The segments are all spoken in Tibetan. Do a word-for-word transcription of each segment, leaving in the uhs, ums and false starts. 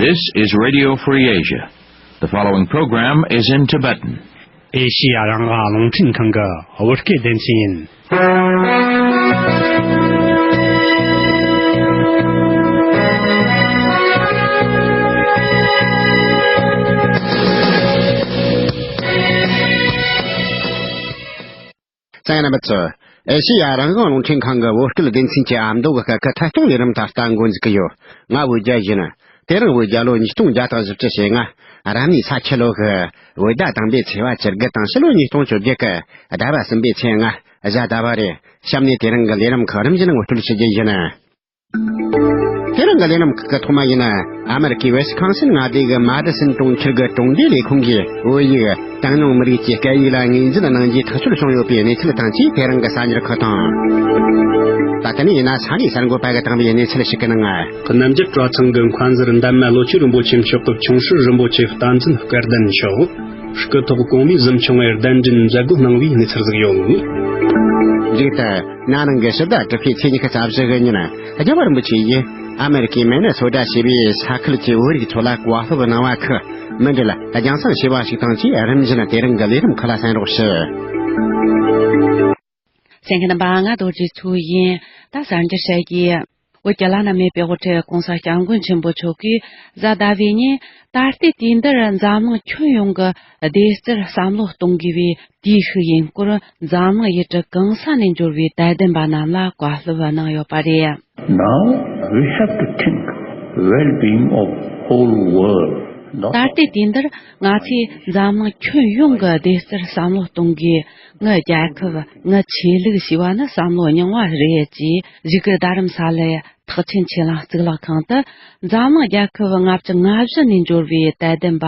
This is Radio Free Asia. The following program is in Tibetan. ཨེ་ཤི་ཡ་རང་དབང་རླུང་འཕྲིན་ཁང་གི་བོད་སྐད་སྡེ་ཚན་ཡིན། གསན་མཁན་རྣམ་པ་ཚོ། ཨེ་ཤེ་ཡ་རང་དབང་རླུང་འཕྲིན་ཁང་གི་བོད་སྐད་སྡེ་ཚན་གྱི་ཨ་མདོ་གི་སྐད་ཁུལ་ཐད་གཏོང་ལས་རིམ་ད་ལྟ་འགོ་འཛུགས་ཀྱི་ཡོད། ང་བོད་རྒྱལ་ཡིན། དེ་རིང་བོད་རྒྱལ་ལོ་ཉིས་སྟོང་བརྒྱ་དང་བཞི་བཅུ་ཞེ་ལྔ། རབ་གནས་ས་ཁྱི་ལོ་གི་བོད་ཟླ་དང་པོའི་ཚེས་པ་བཅུ་དགུ་དང་ཕྱི་ལོ་ཉིས་སྟོང་བཅོ་བརྒྱད་ཀྱི་ཟླ་བ་གསུམ་པའི་ཚེས་ལྔ། གཟའ་ཟླ་བ་རེད། གཤམ་ནས་དེ་རིང་གི་ལས་རིམ་ཁག་རིམ་བཞིན་ངོ་སྤྲོད་ཞུ་རྒྱུ་ཡིན། དེ་རིང་གི་ལས་རིམ་ཁག་གི་ཐོག་མ་ཡིན། ཨ་མེ་རི་ཀའི་ཝེ་སི་ཁོང་སིན་མངའ་སྡེ་གི་མ་ཏི་སིན་གྲོང་ཁྱེར་གྱི་གྲོང་སྡེ་ལས་ཁུངས་ཀྱིས་བོད་ཡིག་གྲངས་ཉུང་མི་རིགས་ཀྱི་སྐད་ཡིག་ལ་ངོས་འཛིན་གནང་རྒྱུའི་ཐག་གཅོད་བྱུང་ཡོད་པའི་གནས་ཚུལ་དང་བཅས། དེ་རིང་གི་གསར་འགྱུར་ཁག་དང་། ད་ལྟ་ནས་ཡིན་ན་ས་གནས་གསར་འགོད་པ་གིས་བཏང་བའི་གནས་ཚུལ་ཞིག་གི་ནང་། རྣམ་རྒྱལ་གྲྭ་ཚང་གི་མཁན་ཟུར་འདན་མ་ལོ་ཆོས་རིན་པོ་ཆེ་མཆོག་གི་ཆུང་སྲིད་རིན་པོ་ཆེ་བསྟན་འཛིན་སྐལ་ལྡན་མཆོག་སྐུ་ཐོག་གོང་མའི་གཟིམ་ཆུང་བའི་གདན་འདྲེན་མཛད་སྒོ་གནང་བའི་གནས་ཚུལ་ཟིག་ཡོད། མཇུག་ཏུ། ན་ནིང་གི་ཕྱི་ཟླ་དྲུག་པའི་ཚེས་ཉི་ཤུ་རྩ་བཞི་གི་ཉིན། རྒྱལ་བ་རིན་པོ་ཆེ་ཡིས་ཨ་མེ་རི་ཀའི་མི་ནི་སོ་ཊ་ཞེས་པའི་ས་ཁུལ་གྱི་བོད་རིགས་ཚོ་ལ་བཀའ་སློབ་གནང་བ་ཁག་མུ་མཐུད་རྒྱང་སྲིང་བྱས་པ་ཞིག་དང་བཅས། རིམ་བཞིན་དེ་རིང་གི་ལས་རིམ་ཁག་ལ་གསན་རོགས་ཞུ། གསན་མཁན་རྣམ་པ། ང་རྡོ་རྗེ་མཚོ་ཡིན། ད་གསར་འགྱུར་བཤད་རྒྱུ། བོད་ཀྱི་བླ་ན་མེད་པའི་དབུ་ཁྲིད་༸གོང་ས་༸སྐྱབས་མགོན་ཆེན་པོ་མཆོག་གིས་གཟའ་ཟླ་བའི་ཉིན་ད་ལྟའི་དུས་འདིར་འཛམ་གླིང་ཁྱོན་ཡོངས་ཀྱི་བདེ་རྩར་བསམ་བློ་གཏོང་དགོས་པའི་དུས་ཤིག་ཡིན་སྐོར། འཛམ་གླིང་ཡུལ་གྲུ་གང་ས་ནས་འབྱོར་བའི་དད་ལྡན་པ་རྣམས་ལ་བཀའ་སློབ་གནང་ཡོད་པ་རེད། Now we have to think well-being of whole world. ད་ལྟའི་དུས་འདིར་ང་ཚོས་འཛམ་གླིང་ཁྱོན་ཡོངས་ཀྱི་བདེ་རྩར་བསམ་བློ་གཏོང་དགོས། ངའི་རྒྱལ་ཁབ། ངའི་ཆོས་ལུགས་ཞེས་པ་ནི་བསམ་བློ་རྙིང་བ་རེད་ཅེས། བཞུགས་སྒར་རྡ་རམ་ས་ལའི་ཐེག་ཆེན་ཆོས་གླིང་གཙུག་ལག་ཁང་དུ། འཛམ་གླིང་རྒྱལ་ཁབ་ལྔ་བཅུ་ང་བཞི་ནས་འབྱོར་བའི་དད་ལྡན་པ་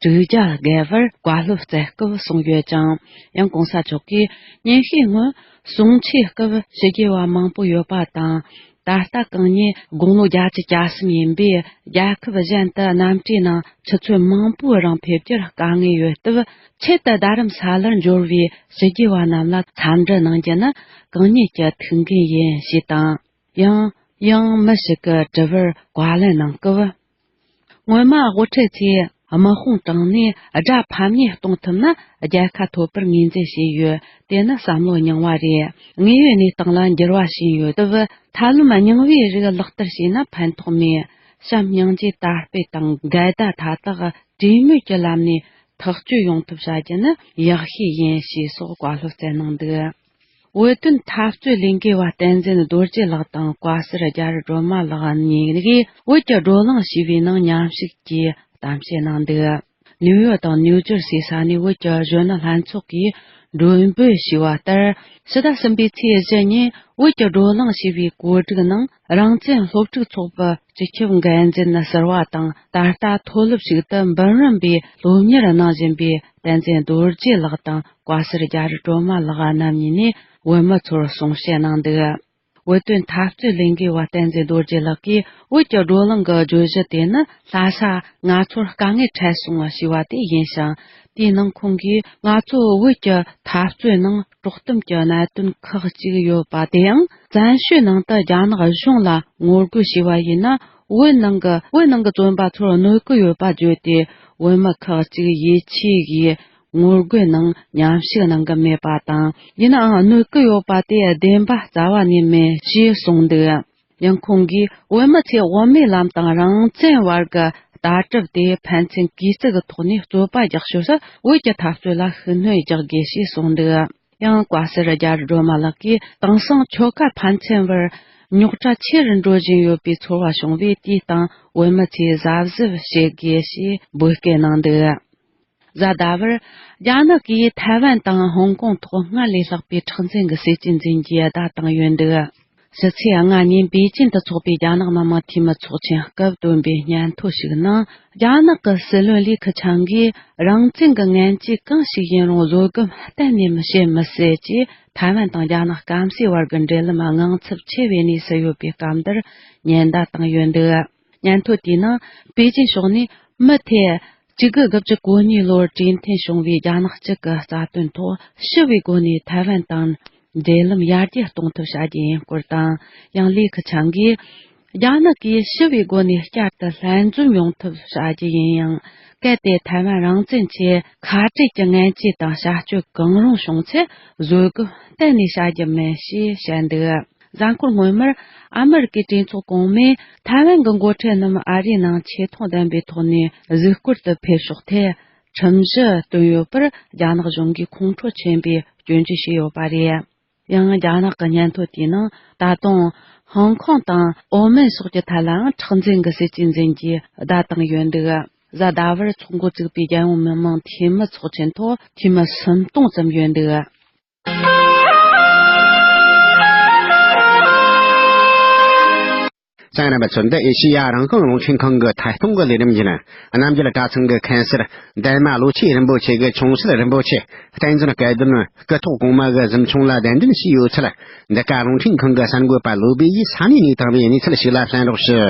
དྲུག་བརྒྱ་བརྒལ་བར་བཀའ་སློབ་སྩལ་སྐབས་གསུངས་ཡོད་ཅིང་། ཡང་༸གོང་ས་མཆོག་གིས་ཉིན་ཤས་སྔོན་གསུང་ཆོས་སྐབས་ཕྱི་རྒྱལ་བ་མང་པོ་ཡོད་པ་དང་། ད་ལྟ་གང་ཉིད་དགུང་ལོ་བརྒྱད་ཅུ་གྱ་གསུམ་ཡིན་པས། རྒྱལ་ཁབ་གཞན་དུ་གནམ་གྲུའི་ནང་ཆུ་ཚོད་མང་པོའི་རིང་ཕེབས་རྒྱུར་དཀའ་ངལ་ཡོད་སྟབས། ཆེད་དུ་རྡ་རམ་ས་ལར་འབྱོར་བའི་ཕྱི་རྒྱལ་བ་རྣམས་ལ་འཚམས་འདྲི་གནང་རྒྱུ་ནི་གང་ཉིད་ཀྱི་ཐུགས་འགན་ཡིན་ཞེས་དང་། ཡང་། ཡང་མི་ཞིག་གི་དྲི་བར་བཀའ་ལན་གནང་སྐབས། སྔོན་མ་དབུ་ཁྲིད་ཚོས་དམག་དཔུང་དྲངས་ནས་དགྲ་ཕམ་ཉེས་གཏོང་ཐུབ་ན། རྒྱལ་ཁ་ཐོབ་པར་ངོས་འཛིན་བྱས་ཡོད། དེ་ནི་བསམ་བློ་རྙིང་བ་རེད། དངོས་ཡོད་གནས་སྟངས་ལ་འགྱུར་བ་ཕྱིན་ཡོད་སྟབས། ཐབས་ལམ་རྙིང་བའི་རིགས་ལག་བསྟར་བྱས་ན་ཕན་ཐོགས་མེད། བྱམས་སྙིང་རྗེ་དར་སྤེལ་དང་འགལ་ཟླ་མཐའ་དག་གྲོས་མོལ་གྱི་ལམ་ནས་ཐག་གཅོད་ཡོང་ཐབས་བྱ་རྒྱུ་ནི་ཡག་ཤོས་ཡིན་ཞེས་སོགས་བཀའ་སློབ་སྩལ་གནང་འདུག། བོད་དོན་འཐབ་རྩོད་ལས་འགུལ་བ་བསྟན་འཛིན་རྡོ་རྗེ་ལགས་དང་བཀའ་ཟུར་རྒྱ་རི་སྒྲོལ་མ་ལགས་གཉིས་ཀས་བོད་ཀྱི་བགྲོ་གླེང་ཞེས་པའི་ནང་མཉམ་ཞུགས་ཀྱིས་གཏམ་བཤད་གནང་འདུག། ནིའུ་ཡོག་དང་ནིའུ་ཇར་སིའི་ས་གནས་བོད་ཀྱི་གཞོན་ནུ་ལྷན་ཚོགས་ཀྱིས་མགྲོན་འབོད་ཞུས་པ་ལྟར། ཕྱི་ཟླ་གསུམ་པའི་ཚེས་བཞི་ཉིན་བོད་ཀྱི་བགྲོ་གླེང་ཞེས་པའི་གོ་སྒྲིག་ནང་། རང་བཙན་སློབ་ཕྲུག་ཚོགས་པའི་སྤྱི་ཁྱབ་འགན་འཛིན་ཟུར་པ་དང་། ད་ལྟ་མཐོ་སློབ་ཞིག་ཏུ་འབུམ་རམས་པའི་སློབ་གཉེར་གནང་བཞིན་པའི་བསྟན་འཛིན་རྡོ་རྗེ་ལགས་དང་བཀའ་ཟུར་རྒྱ་རི་སྒྲོལ་མ་ལགས་རྣམ་གཉིས་ནས་བོད་མི་ཚོར་གསུང་བཤད་གནང་འདུག། བོད་དོན་འཐབ་རྩོད་ལས་འགུལ་བ་བསྟན་འཛིན་རྡོ་རྗེ་ལགས་ཀྱིས། བོད་ཀྱི་བགྲོ་གླེང་གི་བརྗོད་གཞི་དེ་ནི་ལྷ་ས་ང་ཚོར་དཀའ་ངལ་འཕྲད་སོང་ཞེས་པ་དེ་ཡིན་ཞིང་། དེའི་ནང་ཁོང་གིས། ང་ཚོ་བོད་ཀྱི་འཐབ་རྩོད་ནང་དཀྲོག་གཏམ་གྱི་གནད་དོན་ཁག་ཅིག་ཡོད་པ་དེའང་བཙན་བྱོལ་ནང་དུ་རྒྱ་ནག་གཞུང་ལ་ངོ་རྒོལ་བྱས་པ་ཡིན་ན། བོད་ནང་གི་བོད་ནང་གི་བཙོན་པ་ཚོར་གནོད་ཀྱི་ཡོད་པ་བརྗོད་དེ། བོད་མི་ཁག་ཅིག་ཡིད་ཆེས་ཀྱིས་ངོ་རྒོལ་ནང་མཉམ་ཞུགས་གནང་གི་མེད་པ་དང་། ཡིན་ནའང་གནོད་ཀྱི་ཡོད་པ་དེ་བདེན་པ་རྩ་བ་ནས་མིན་ཞེས་གསུངས་འདུག། ཡང་ཁོང་གིས། བོད་མི་ཚོས་དབུ་མའི་ལམ་དང་རང་བཙན་བར་གྱི་ལྟ་གྲུབ་དེ་ཕན་ཚུན་གུས་བརྩི་གི་ཐོག་ནས་རྩོད་པ་རྒྱག་ཕྱོགས་སུ་བོད་ཀྱི་འཐབ་རྩོད་ལ་ཤུགས་སྣོན་རྒྱག་དགོས་ཞེས་གསུངས་འདུག། ཡང་བཀའ་ཟུར་རྒྱ་རི་སྒྲོལ་མ་ལགས་ཀྱིས། དེང་སང་ཆོལ་ཁ་ཕན་ཚུན་བར་རྙོག་དྲ་ཆེ་རུ་འགྲོ་བཞིན་ཡོད་པའི་ཚོར་བ་བྱུང་བས། དེའི་སྟེང་བོད་མི་ཚོས་གཟབ་གཟབ་བྱེད་དགོས་ཞེས་འབོད་སྐུལ་གནང་འདུག། གཟའ་ཟླ་བར། རྒྱ་ནག་གིས་ཐའེ་ཝན་དང་ཧོང་ཀོང་ཐོག་སྔར་ལས་ལྷག་པའི་མཁྲེགས་འཛིན་གྱི་སྲིད་ཇུས་འཛིན་རྒྱུའི་བརྡ་བཏང་ཡོད་འདུག། ཕྱི་ཚེས་ལྔ་ཉིན་པེ་ཅིན་དུ་འཚོགས་པའི་རྒྱ་ནག་མི་དམངས་འཐུས་མི་ཚོགས་ཆེན་སྐབས་བཏོན་པའི་སྙན་ཐོ་ཞིག་ནང་། རྒྱ་ནག་གི་སྲིད་བློན་ལི་ཁི་ཆང་གིས། རང་བཙན་གྱི་ངན་ཇུས་གང་ཞིག་ཡིན་རུང་བཟོད་སྒོམ་གཏན་ནས་མི་བྱེད་མི་སྲིད་ཅེས། ཐའེ་ཝན་དང་རྒྱ་ནག་སྐམ་སའི་བར་གྱི་འབྲེལ་ལམ་དངངས་འཚབ་ཆེ་བའི་གནས་སུ་ཡོད་པའི་སྐབས་འདིར་ཉེན་བརྡ་བཏང་ཡོད་འདུག། སྙན་ཐོ་དེའི་ནང་པེ་ཅིན་ཕྱོགས་ནས་མུ་མཐུད་གཅིག་དགུ་དགུ་བཅུ་གོ་གཉིས་ལོར་གྲོས་མཐུན་བྱུང་བའི་རྒྱ་ནག་གཅིག་གི་རྩ་དོན་ཐོག་ཞི་བའི་སྒོ་ནས་ཐའེ་ཝན་དང་འབྲེལ་ལམ་ཡར་རྒྱས་གཏོང་ཐབས་བྱ་རྒྱུ་ཡིན་སྐོར་དང་། ཡང་ལི་ཁི་ཆང་གིས། རྒྱ་ནག་གིས་ཞི་བའི་སྒོ་ནས་བསྐྱར་དུ་ལྷན་འཛོམས་ཡོང་ཐབས་བྱ་རྒྱུ་ཡིན་ཡང་། གལ་ཏེ་ཐའེ་ཝན་རང་བཙན་ཆེད་ཁ་བྲལ་གྱི་ངན་ཇུས་དང་བྱ་སྤྱོད་གང་རུང་བྱུང་ཚེ། བཟོད་སྒོམ་གཏན་ནས་བྱ་རྒྱུ་མིན་ཞེས་བཤད་འདུག། གཟའ་འཁོར་སྔོན་མར་ཨ་མེ་རི་ཀའི་གྲོས་ཚོགས་གོང་མས་ཐའེ་ཝན་གྱི་འགོ་ཁྲིད་རྣམས་ཨ་རིའི་ནང་ཆེ་མཐོང་ལྡན་པའི་ཐོག་ནས་གཟིགས་སྐོར་དུ་ཕེབས་ཕྱོགས་ཐད་ཁྲིམས་གཞི་བཏོན་ཡོད་པར། རྒྱ་ནག་གཞུང་གིས་ཁོང་ཁྲོ་ཆེན་པོས་སྐྱོན་བརྗོད་བྱས་ཡོད་པ་རེད། ཡང་རྒྱ་ནག་གི་སྙན་ཐོ་དེའི་ནང་ད་དུང་ཧོང་ཀོང་དང་ཨོ་མན་སོགས་ཀྱི་ཐད་ལའང་མཁྲེགས་འཛིན་གྱི་སྲིད་ཇུས་འཛིན་རྒྱུའི་བརྡ་བཏང་ཡོད་འདུག། གཟའ་ཟླ་བར་ཚོགས་འགོ་བཙུགས་པའི་རྒྱལ་ཡོངས་མི་དམངས་འཐུས་མི་ཚོགས་ཆེན་ཐོག་འཐུས་མི་སུམ་སྟོང་ཙམ་ཡོད་འདུག། གསན་མཁན་རྣམ་པ་ཚོ། འདི་ཨེ་ཤེ་ཡ་རང་དབང་རླུང་འཕྲིན་ཁང་གི་ཐད་གཏོང་གི་ལས་རིམ་ཡིན། རྣམ་རྒྱལ་གྲྭ་ཚང་གི་མཁན་ཟུར་འདན་མ་ལོ་ཆེ་རིན་པོ་ཆེ་གིས་ཆུང་སྲིད་རིན་པོ་ཆེ་བསྟན་འཛིན་སྐལ་ལྡན་སྐུ་ཐོག་གོང་མ་གི་གཟིམ་ཆུང་ལ་གདན་འདྲེན་བྱས་ཡོད་ཚུལ། འདི་ག་རླུང་འཕྲིན་ཁང་གི་གསར་འགོད་པ་ལོ་པེ་ཡིས་ས་གནས་ནས་བཏང་བའི་གནས་ཚུལ་ཞིག་ལ་གསན་རོགས་ཞུ།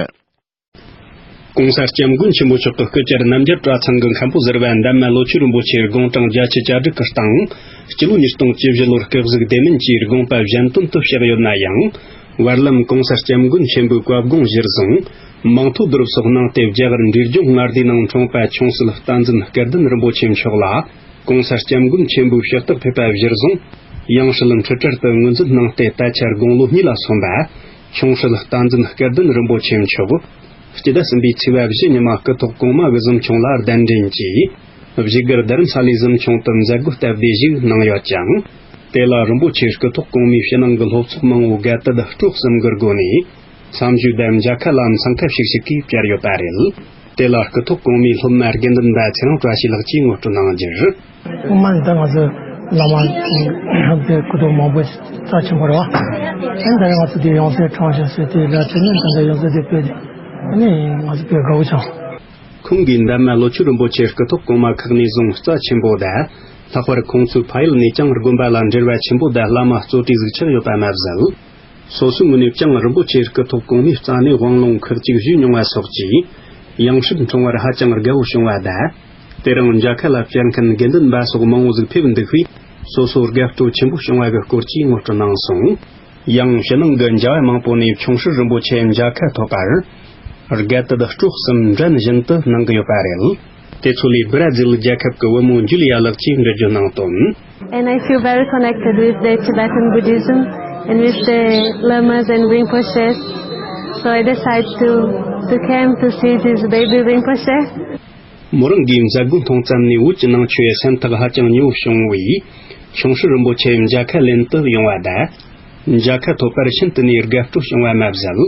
༸གོང་ས་༸སྐྱབས་མགོན་ཆེན་པོ་མཆོག་གི་སྐུ་བཅར་རྣམ་རྒྱལ་གྲྭ་ཚང་གི་མཁན་པོ་ཟུར་པ་འདན་མ་ལོ་ཆེ་རིན་པོ་ཆེའི་དགུང་གྲངས་བརྒྱད་ཅུ་གྱ་དྲུག་གི་སྟེང་། སྤྱི་ལོ་ཉིས་སྟོང་བཅུ་བཞི་ལོར་སྐུ་གཟུགས་བདེ་མིན་གྱི་དགོངས་པ་གཞན་དོན་དུ་གཤེགས་ཡོད་ན་ཡང་། བར་ལམ་༸གོང་ས་༸སྐྱབས་མགོན་ཆེན་པོའི་བཀའ་དགོངས་གཞིར་བཟུང་། མིང་ཐོ་བསྡུ་རུབ་སོགས་གནང་སྟེ། རྒྱ་གར་འབྲས་ལྗོངས་མངའ་སྡེའི་ནང་འཁྲུངས་པ་ཆུང་སྲིད་བསྟན་འཛིན་སྐལ་ལྡན་རིན་པོ་ཆེ་མཆོག་ལ། ༸གོང་ས་༸སྐྱབས་མགོན་ཆེན་པོའི་ཕྱག་རྟགས་ཕེབས་པ་གཞིར་བཟུང་། ཡང་སྲིད་འཁྲུལ་བྲལ་དུ་ངོས་འཛིན་གནང་སྟེ། ད་ཆ་དགུང་ལོ་གཉིས་ལ་སོན་པ་ཆུང་སྲིད་བསྟན་འཛིན་སྐལ་ལྡན་རིན་པོ་ཆེ་མཆོག་སྤྱི་ཟླ་གསུམ་པའི་ཚེས་པ་བཞི་ཉི་མ་སྐུ་ཐོག་གོང་མ་གི་གཟིམ་ཆུང་ལ་གདན་འདྲེན་གྱིས། བཞུགས་སྒར་རྡ་རམ་ས་ལའི་གཟིམ་ཆུང་དུ་མཛད་སྒོ་སྟབས་བདེ་ཞིག་གནང་ཡོད་ཅིང་། དེ་ལ་རིན་པོ་ཆེ་སྐུ་ཐོག་གོང་མའི་ཕྱི་ནང་གི་སློབ་ཚོགས་མང་བོ་དགའ་དད་སྤྲོ་གསུམ་གྱི་སྒོ་ནས། འཚམས་ཞུ་དང་མཇལ་ཁ་ལ་འཚང་ཁ་ཤིག་ཤིག་གིས་བཅར་ཡོད་པ་རེད། དེ་ལ་སྐུ་ཐོག་གོང་མའི་སློབ་མ་དགེ་འདུན་པ་ཚེ་རིང་བཀྲ་ཤིས་ལགས་ཀྱིས་ངོ་སྤྲོད་གནང་རྒྱུར། སྔོན་མ་ད་ང་ཚོ་བླ་མ་དེ་སྐུ་ཐོག་མང་པོ་རྩ་ཆེན་པོ་རེད་བ། ཨ་ནི་ད་ང་ཚོ་དེ་ཡང་སྲིད་དྲངས་བཞག་ཟེར་དེ་ལ་དེ་ནས་ད་ལྟ་ཡང་སྲིད་དེ་སྤེལ་ཏེ་ཨ་ནི་ང་ཚོ་དཔེ་དགའ་བོ་བྱུང་། ཁོང་གིས་འདན་མ་ལོ་ཆེ་རིན་པོ་ཆེ་སྐུ་ཐོག་གོང་མ་ཁག་ནས་བཟུང་རྩ་ཆེན་པོ་དང་། ལྷག་པར་ཁོང་ཚོའི་ཕ་ཡུལ་ནས་ཀྱང་དགོན་པ་ལ་འབྲེལ་བ་ཆེན་པོ་དང་བླ་མ་གཙོ་གྲས་ཟིག་ཆགས་ཡོད་པ་མ་ཟད། སོ་སོའི་ངོས་ནས་ཀྱང་རིན་པོ་ཆེ་སྐུ་ཐོག་གོང་མའི་རྩ་ནས་དབང་ལུང་ཁག་ཅིག་ཞུས་མྱོང་བ་སོགས་ཀྱིས། ཡང་སྲིད་འཁྲུངས་པར་ཧ་ཅང་དགའ་བོ་བྱུང་བ་དང་། དེ་རིང་མཇལ་ཁ་ལ་བཅར་མཁན་དགེ་འདུན་པ་སོགས་མང་བོ་ཟིག་ཕེབས་འདུག་པས། སོ་སོར་དགའ་སྤྲོ་ཆེན་པོ་བྱུང་བ་གི་སྐོར་གྱིས་ངོ་སྤྲོད་གནང་སོང་། ཡང་ཕྱི་ནང་གི་མཇལ་བ་མང་པོ་ནས་ཆུང་སྲིད་རིན་པོ་ཆེ་མཇལ་ཁ་ཐོབ་པར། དགའ་དད་སྤྲོ་གསུམ་འགྲན་བཞིན་དུ་གནང་གི་ཡོད་པ་རེད། དེ་ཚོ་ལས་བི་ར་ཛིལ་རྒྱལ་ཁབ་ཀྱི་བུ་མོ་ཇུ་ལི་ཡ་ལགས་ཀྱིས་འགྲེལ་བརྗོད་གནང་དོན། And I feel very connected with the Tibetan Buddhism and with the lamas and Rinpoches. So I decided to, to came to see this baby Rinpoche. མོ་རང་གིས་མཛད་སྒོ་མཐོང་ཙམ་ནས་བོད་ཀྱི་ནང་ཆོས་སེམས་ཐག་ཧ་ཅང་ཉེ་བོ་བྱུང་བས། ཆུང་སྲིད་རིན་པོ་ཆེ་མཇལ་ཁ་ལེན་དུ་ཡོང་བ་དང་། མཇལ་ཁ་ཐོབ་པར་ཤིན་ཏུ་ནས་དགའ་སྤྲོ་བྱུང་བ་མ་ཟད།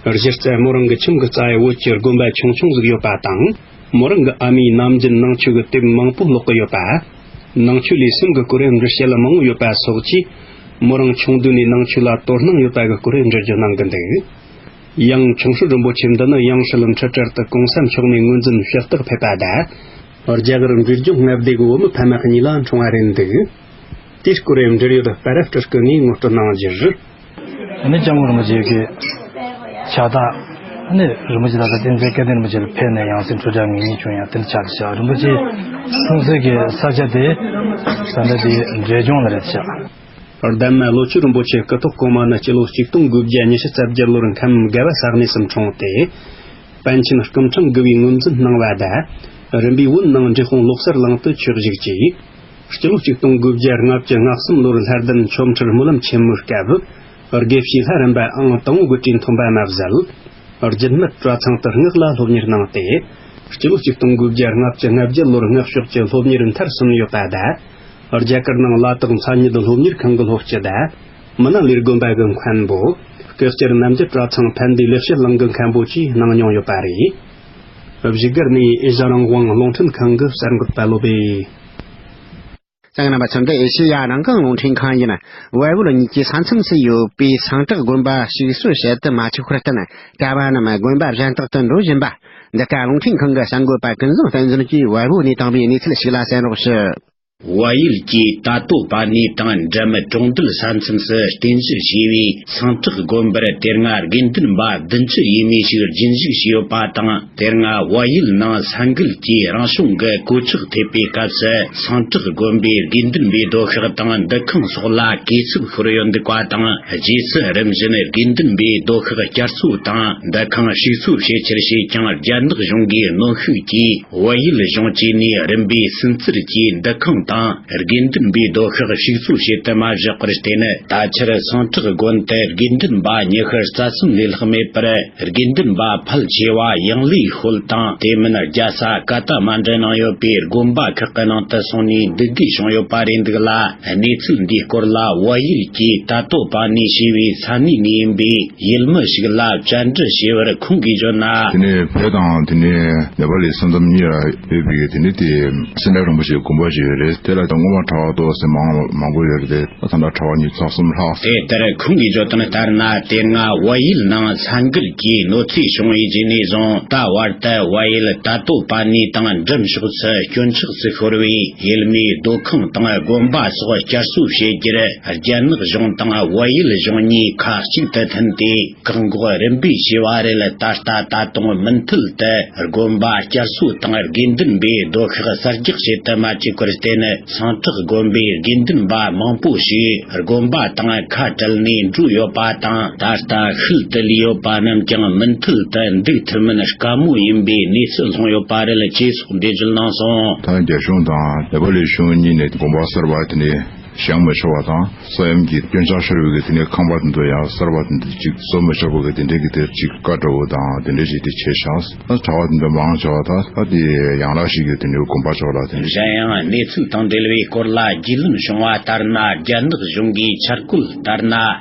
གཞི་རྩ་མོ་རང་གི་ཁྱིམ་གྱི་རྩ་བའི་བོད་ཀྱི་དགོན་པ་ཆུང་ཆུང་ཟིག་ཡོད་པ་དང་། མོ་རང་གི་ཨ་མས་ནམ་རྒྱུན་ནང་ཆོས་ཀྱི་དེབ་མང་པོ་ཀློག་གི་ཡོད་པ། ནང་ཆོས་ལས་སེམས་ཀྱི་སྐོར་འགྲེལ་བཤད་མང་བོ་ཡོད་པ་སོགས་ཀྱིས། མོ་རང་ཆུང་དུས་ནས་ནང་ཆོས་ལ་དོ་སྣང་ཡོད་པ་གི་སྐོར་འགྲེལ་བརྗོད་གནང་གི་འདུག། ཡང་ཆུང་སྲིད་རིན་པོ་ཆེ་འདི་ནི་ཡང་སྲིད་འཁྲུལ་བྲལ་དུ་གོང་ས་མཆོག་ནས་ངོས་འཛིན་ཕྱག་རྟགས་ཕེབས་པ་དང་། རྒྱ་གར་འབྲས་ལྗོངས་མངའ་སྡེ་གི་བུ་མོ་ཕ་མ་གཉིས་ལ་འཁྲུངས་པ་རེད་འདུག། དེའི་སྐོར་འབྲེལ་ཡོད་པར་སྤྲུལ་སྐུ་ནས་ངོ་སྤྲོད་གནང་རྒྱུར། ཨ་ནི་སྐྱབས་མགོན་རིན་པོ་ཆེ་གི་ཕྱག་རྟགས། ཨ་ནི་རིན་པོ་ཆེ་ལ་ད་བསྟན་འཛིན་སྐལ་ལྡན་རིན་པོ་ཆེ་ལ་ཕེབས་ནས་ཡང་སྲིད་འཁྲུལ་བྲལ་ངེས་གཉིས་བྱུང་ཡང་དེ་འདྲ་ཆགས་ཤག། རིན་པོ་ཆེ་འཁྲུངས་སའི་གི་ས་ཆ་དེ་ད་ལྟ་དེ་འབྲས་ལྗོངས་ལ་རེད་ཤག། འདན་མ་ལོ་ཆེ་རིན་པོ་ཆེ་སྐུ་ཐོག་གོང་མ་ནི་སྤྱི་ལོ་ཆིག་སྟོང་དགུ་བརྒྱ་ཉི་ཤུ་རྩ་བརྒྱད་ལོར་ཁམས་དགའ་བ་ས་གནས་སུ་འཁྲུངས་ཏེ། པཎ་ཆེན་སྐུ་ཕྲེང་དགུ་བའི་ངོས་འཛིན་གནང་བ་དང་། རིམ་པས་བོད་ནང་འབྲས་སྤུངས་ལོ་གསར་གླིང་དུ་ཆོས་བཞུགས་ཀྱིས། སྤྱི་ལོ་ཆིག་སྟོང་དགུ་བརྒྱ་ལྔ་བཅུ་ང་གསུམ་ལོར་ལྷ་ལྡན་ཆོ་འཕྲུལ་སྨོན་ལམ་ཆེན་མོའི་སྐབས། དགེ་བཤེས་ལྷ་རམས་པ་ཨང་དང་པོ་གི་གྲས་ཐོན་པ་མ་ཟད། རྒྱུད་སྨད་གྲྭ་ཚང་དུ་སྔགས་ལ་སློབ་གཉེར་གནང་སྟེ། སྤྱི་ལོ་ཆིག་སྟོང་དགུ་བརྒྱ་ལྔ་བཅུ་ང་བརྒྱད་ལོར་སྔགས་ཕྱོགས་ཀྱི་སློབ་གཉེར་མཐར་སོན་ཡོད་པ་དང་། རྒྱ་གར་ནང་ལ་དྭགས་མཚན་ཉིད་སློབ་གཉེར་ཁང་གི་སློབ་སྤྱི་དང་། མི་ནང་ལས་དགོན་པ་གི་མཁན་པོ། སྐུ་བཅར་རྣམ་རྒྱལ་གྲྭ་ཚང་ཕན་བདེ་ལེགས་བཤད་གླིང་གི་མཁན་པོ་བཅས་གནང་མྱོང་ཡོད་པ་རེད། བཞུགས་སྒར་ནས་ཨེ་ཤ་རང་དབང་རླུང་འཕྲིན་ཁང་གི་གསར་འགོད་པ་བློ་བྷེ། གསན་མཁན་རྣམ་པ་ཚོ། འདི་ཨེ་ཤེ་ཡ་རང་དབང་རླུང་འཕྲིན་ཁང་ཡིན། བལ་པོ་གཉིས་ཀྱི་ས་མཚམས་སུ་ཡོད་པའི་སངས་བྲག་དགོན་པ་ཞིག་གསོ་བྱེད་དུ་མ་ཆུག་པར་བརྟེན། གྲྭ་པ་རྣམས་དགོན་པ་གཞན་དག་ཏུ་འགྲོ་བཞིན་པ། འདི་ག་རླུང་འཕྲིན་ཁང་གི་གསར་འགོད་པ་ཀུན་བཟང་བསྟན་འཛིན་གྱིས་བལ་པོ་ནས་བཏང་བའི་གནས་ཚུལ་ཞིག་ལ་གསན་རོགས་ཞུ། བལ་ཡུལ་གྱི་ཏ་ཏོ་པ་ནི་དང་འགྲམ་གྲོང་རྡལ་ས་མཚམས་སུ་རྟེན་གཞི་བྱས་པའི་སིང་ཁྲག་དགོན་པར་དེ་སྔ་དགེ་འདུན་པ་བདུན་ཅུ་ཡས་མས་ཤིག་རྒྱུན་བཞུགས་བྱས་ཡོད་པ་དང་། དེ་སྔ་བལ་ཡུལ་ནང་ས་འགུལ་གྱིས་རང་བྱུང་གི་གོད་ཆག་ཐེབས་པའི་སྐབས་སུ་སིང་ཁྲག་དགོན་པའི་དགེ་འདུན་པའི་སྡོད་ཤག་དང་འདུ་ཁང་སོགས་ལ་གས་སྲུབས་ཤོར་ཡོད་འདུག་པ་དང་། རྗེས་སུ་རིམ་བཞིན་དགེ་འདུན་པའི་སྡོད་ཤག་བསྐྱར་གསོ་དང་འདུ་ཁང་ཞིག་གསོ་བྱེད་ཆེད་བྱས་ཀྱང་། རྒྱ་ནག་གཞུང་གིས་གནོན་ཤུགས་ཀྱིས་བལ་ཡུལ་གཞུང་བཅས་ནས་རིམ་པས་སུན་གཙེར་གྱིས་འདུ་ཁང་དང་དགེ་འདུན་པའི་སྡོད་ཤག་ཞིག་གསོ་བྱེད་དུ་མ་བཞག་པར་བརྟེན། ད་ཆར་སིང་ཁྲག་དགོན་དུ་དགེ་འདུན་པ་ཉི་ཤུ་རྩ་གསུམ་ལས་ལྷག་མེད་པར། དགེ་འདུན་པ་ཕལ་ཆེ་བ་ཡང་ལེའུ་ཤོད་དང་། དེ་མིན་རྒྱལ་ས་ཀ་ཐ་མན་ཌུ་ནང་ཡོད་པའི་དགོན་པ་ཁག་གི་ནང་དུ་སོང་ནས་འདུག་དགོས་བྱུང་ཡོད་པ་རེད་འདུག་ལ། གནས་ཚུལ་འདིའི་སྐོར་ལ་བལ་ཡུལ་གྱི་ཏ་ཏོ་པ་ནི་ཞེས་པའི་ས་གནས་ནས་ཡིན་པའི་ཡུལ་མི་ཞིག་ལ་བཅར་འདྲི་བྱས་པར། ཁོང་གིས་བརྗོད་ན། དེ་ནས་བོད་དང་དེ་ནས་ནེ་པ་ལི་ས་མཚམས་གཉིས་ལ་ཡོད་པའི་དེ་ནས་དེ་སེ་འབྲས་རིན་པོ་ཆེའི་དགོན་པ་ཞིག་ཡོད་རེད། དེ་ལ་སྔོན་མ་གྲྭ་པ་ཏོག་ཙམ་མང་མང་པོ་ཡོད་རེད། ད་ལྟ་གྲྭ་པ་ཉི་ཤུ་རྩ་གསུམ་ལྷག་དེ་ལྟར་ཁོང་གིས་བརྗོད་དོན་ལྟར་ན། དེ་སྔ་བལ་ཡུལ་ནང་ས་འགུལ་གྱི་གནོད་འཚེ་བྱུང་བའི་རྗེས་ནས་བཟུང་ད་བར་དུ་བལ་ཡུལ་ཏ་ཏོ་པ་ནི་དང་འགྲམ་ཕྱོགས་སུ་སྐྱོན་ཆག་ཏུ་ཤོར་བའི་ཡུལ་མིའི་སྡོད་ཁང་དང་དགོན་པ་སོགས་བསྐྱར་གསོ་བྱེད་རྒྱུར་རྒྱ་ནག་གཞུང་དང་བལ་ཡུལ་གཞུང་གཉིས་ཁ་གཅིག་ཏུ་མཐུན་ཏེ། བཀག་འགོག་རིམ་པས་བྱས་པ་རེད། ད་ལྟ་ད་དུང་མུ་མཐུད་དུ་དགོན་པ་བསྐྱར་གསོ་དང་དགེ་འདུན་པའི་སྡོད་ཤག་གསར་རྒྱག་བྱེད་དུ་མ་བཅུག་པར་བརྟེན། སིང་ཁྲག་དགོན་པའི་དགེ་འདུན་པ་མང་པོ་ཞིག་དགོན་པ་དང་ཁ་བྲལ་ནས་འགྲོ་ཡོད་པ་དང་། ད་ལྟ་ཤུལ་དུ་ལུས་ཡོད་པ་རྣམས་ཀྱང་མུ་མཐུད་དུ་འདུག་ཐུབ་མིན་དཀའ་མོ་ཡིན་པའི་གནས་ཚུལ་ལྷུང་ཡོད་པ་རེད། ཅེས་སོགས་འགྲེལ་བརྗོད་གནང་སོང་། ད་རྒྱ་གཞུང་དང་ནེ་པ་ལི་གཞུང་གཉིས་ནས་དགོན་པ་གསར་པ་དེ་ནས་བཞེངས་མི་ཆོག་པ་དང་། ས་ཡོམ་གྱི་སྐྱོན་ཆག་ཤོར་བའི་དེ་ནས་ཁང་པ་དེ་ཚོ་ཡང་གསར་པ་དེ་འདྲ་ཅིག་བཟོ་མི་ཆོག་པ་གི་དེ་འདྲའི་གི་དེ་ཅིག་བཀའ་འདྲ་བོ་དང་དེ་འདྲ་ཞིག་དེ་བྱས་ཤག་ད་གྲྭ་པ་དེ་འདྲ་མང་ཆེ་བ་ད་ད་དེ་ཡང་ལ་ཞིག་གི་དེ་འདྲའི་དགོན་པ་ཆོག་ལ་དེ་འདྲ། གཞན་ཡང་གནས་ཚུལ་དང་འབྲེལ་བའི་སྐོར་ལ་རྒྱུས་ལོན་བྱུང་བ་ལྟར་ན། རྒྱ་ནག་གཞུང་གིས་འཆར་བཀོད་ལྟར་ན།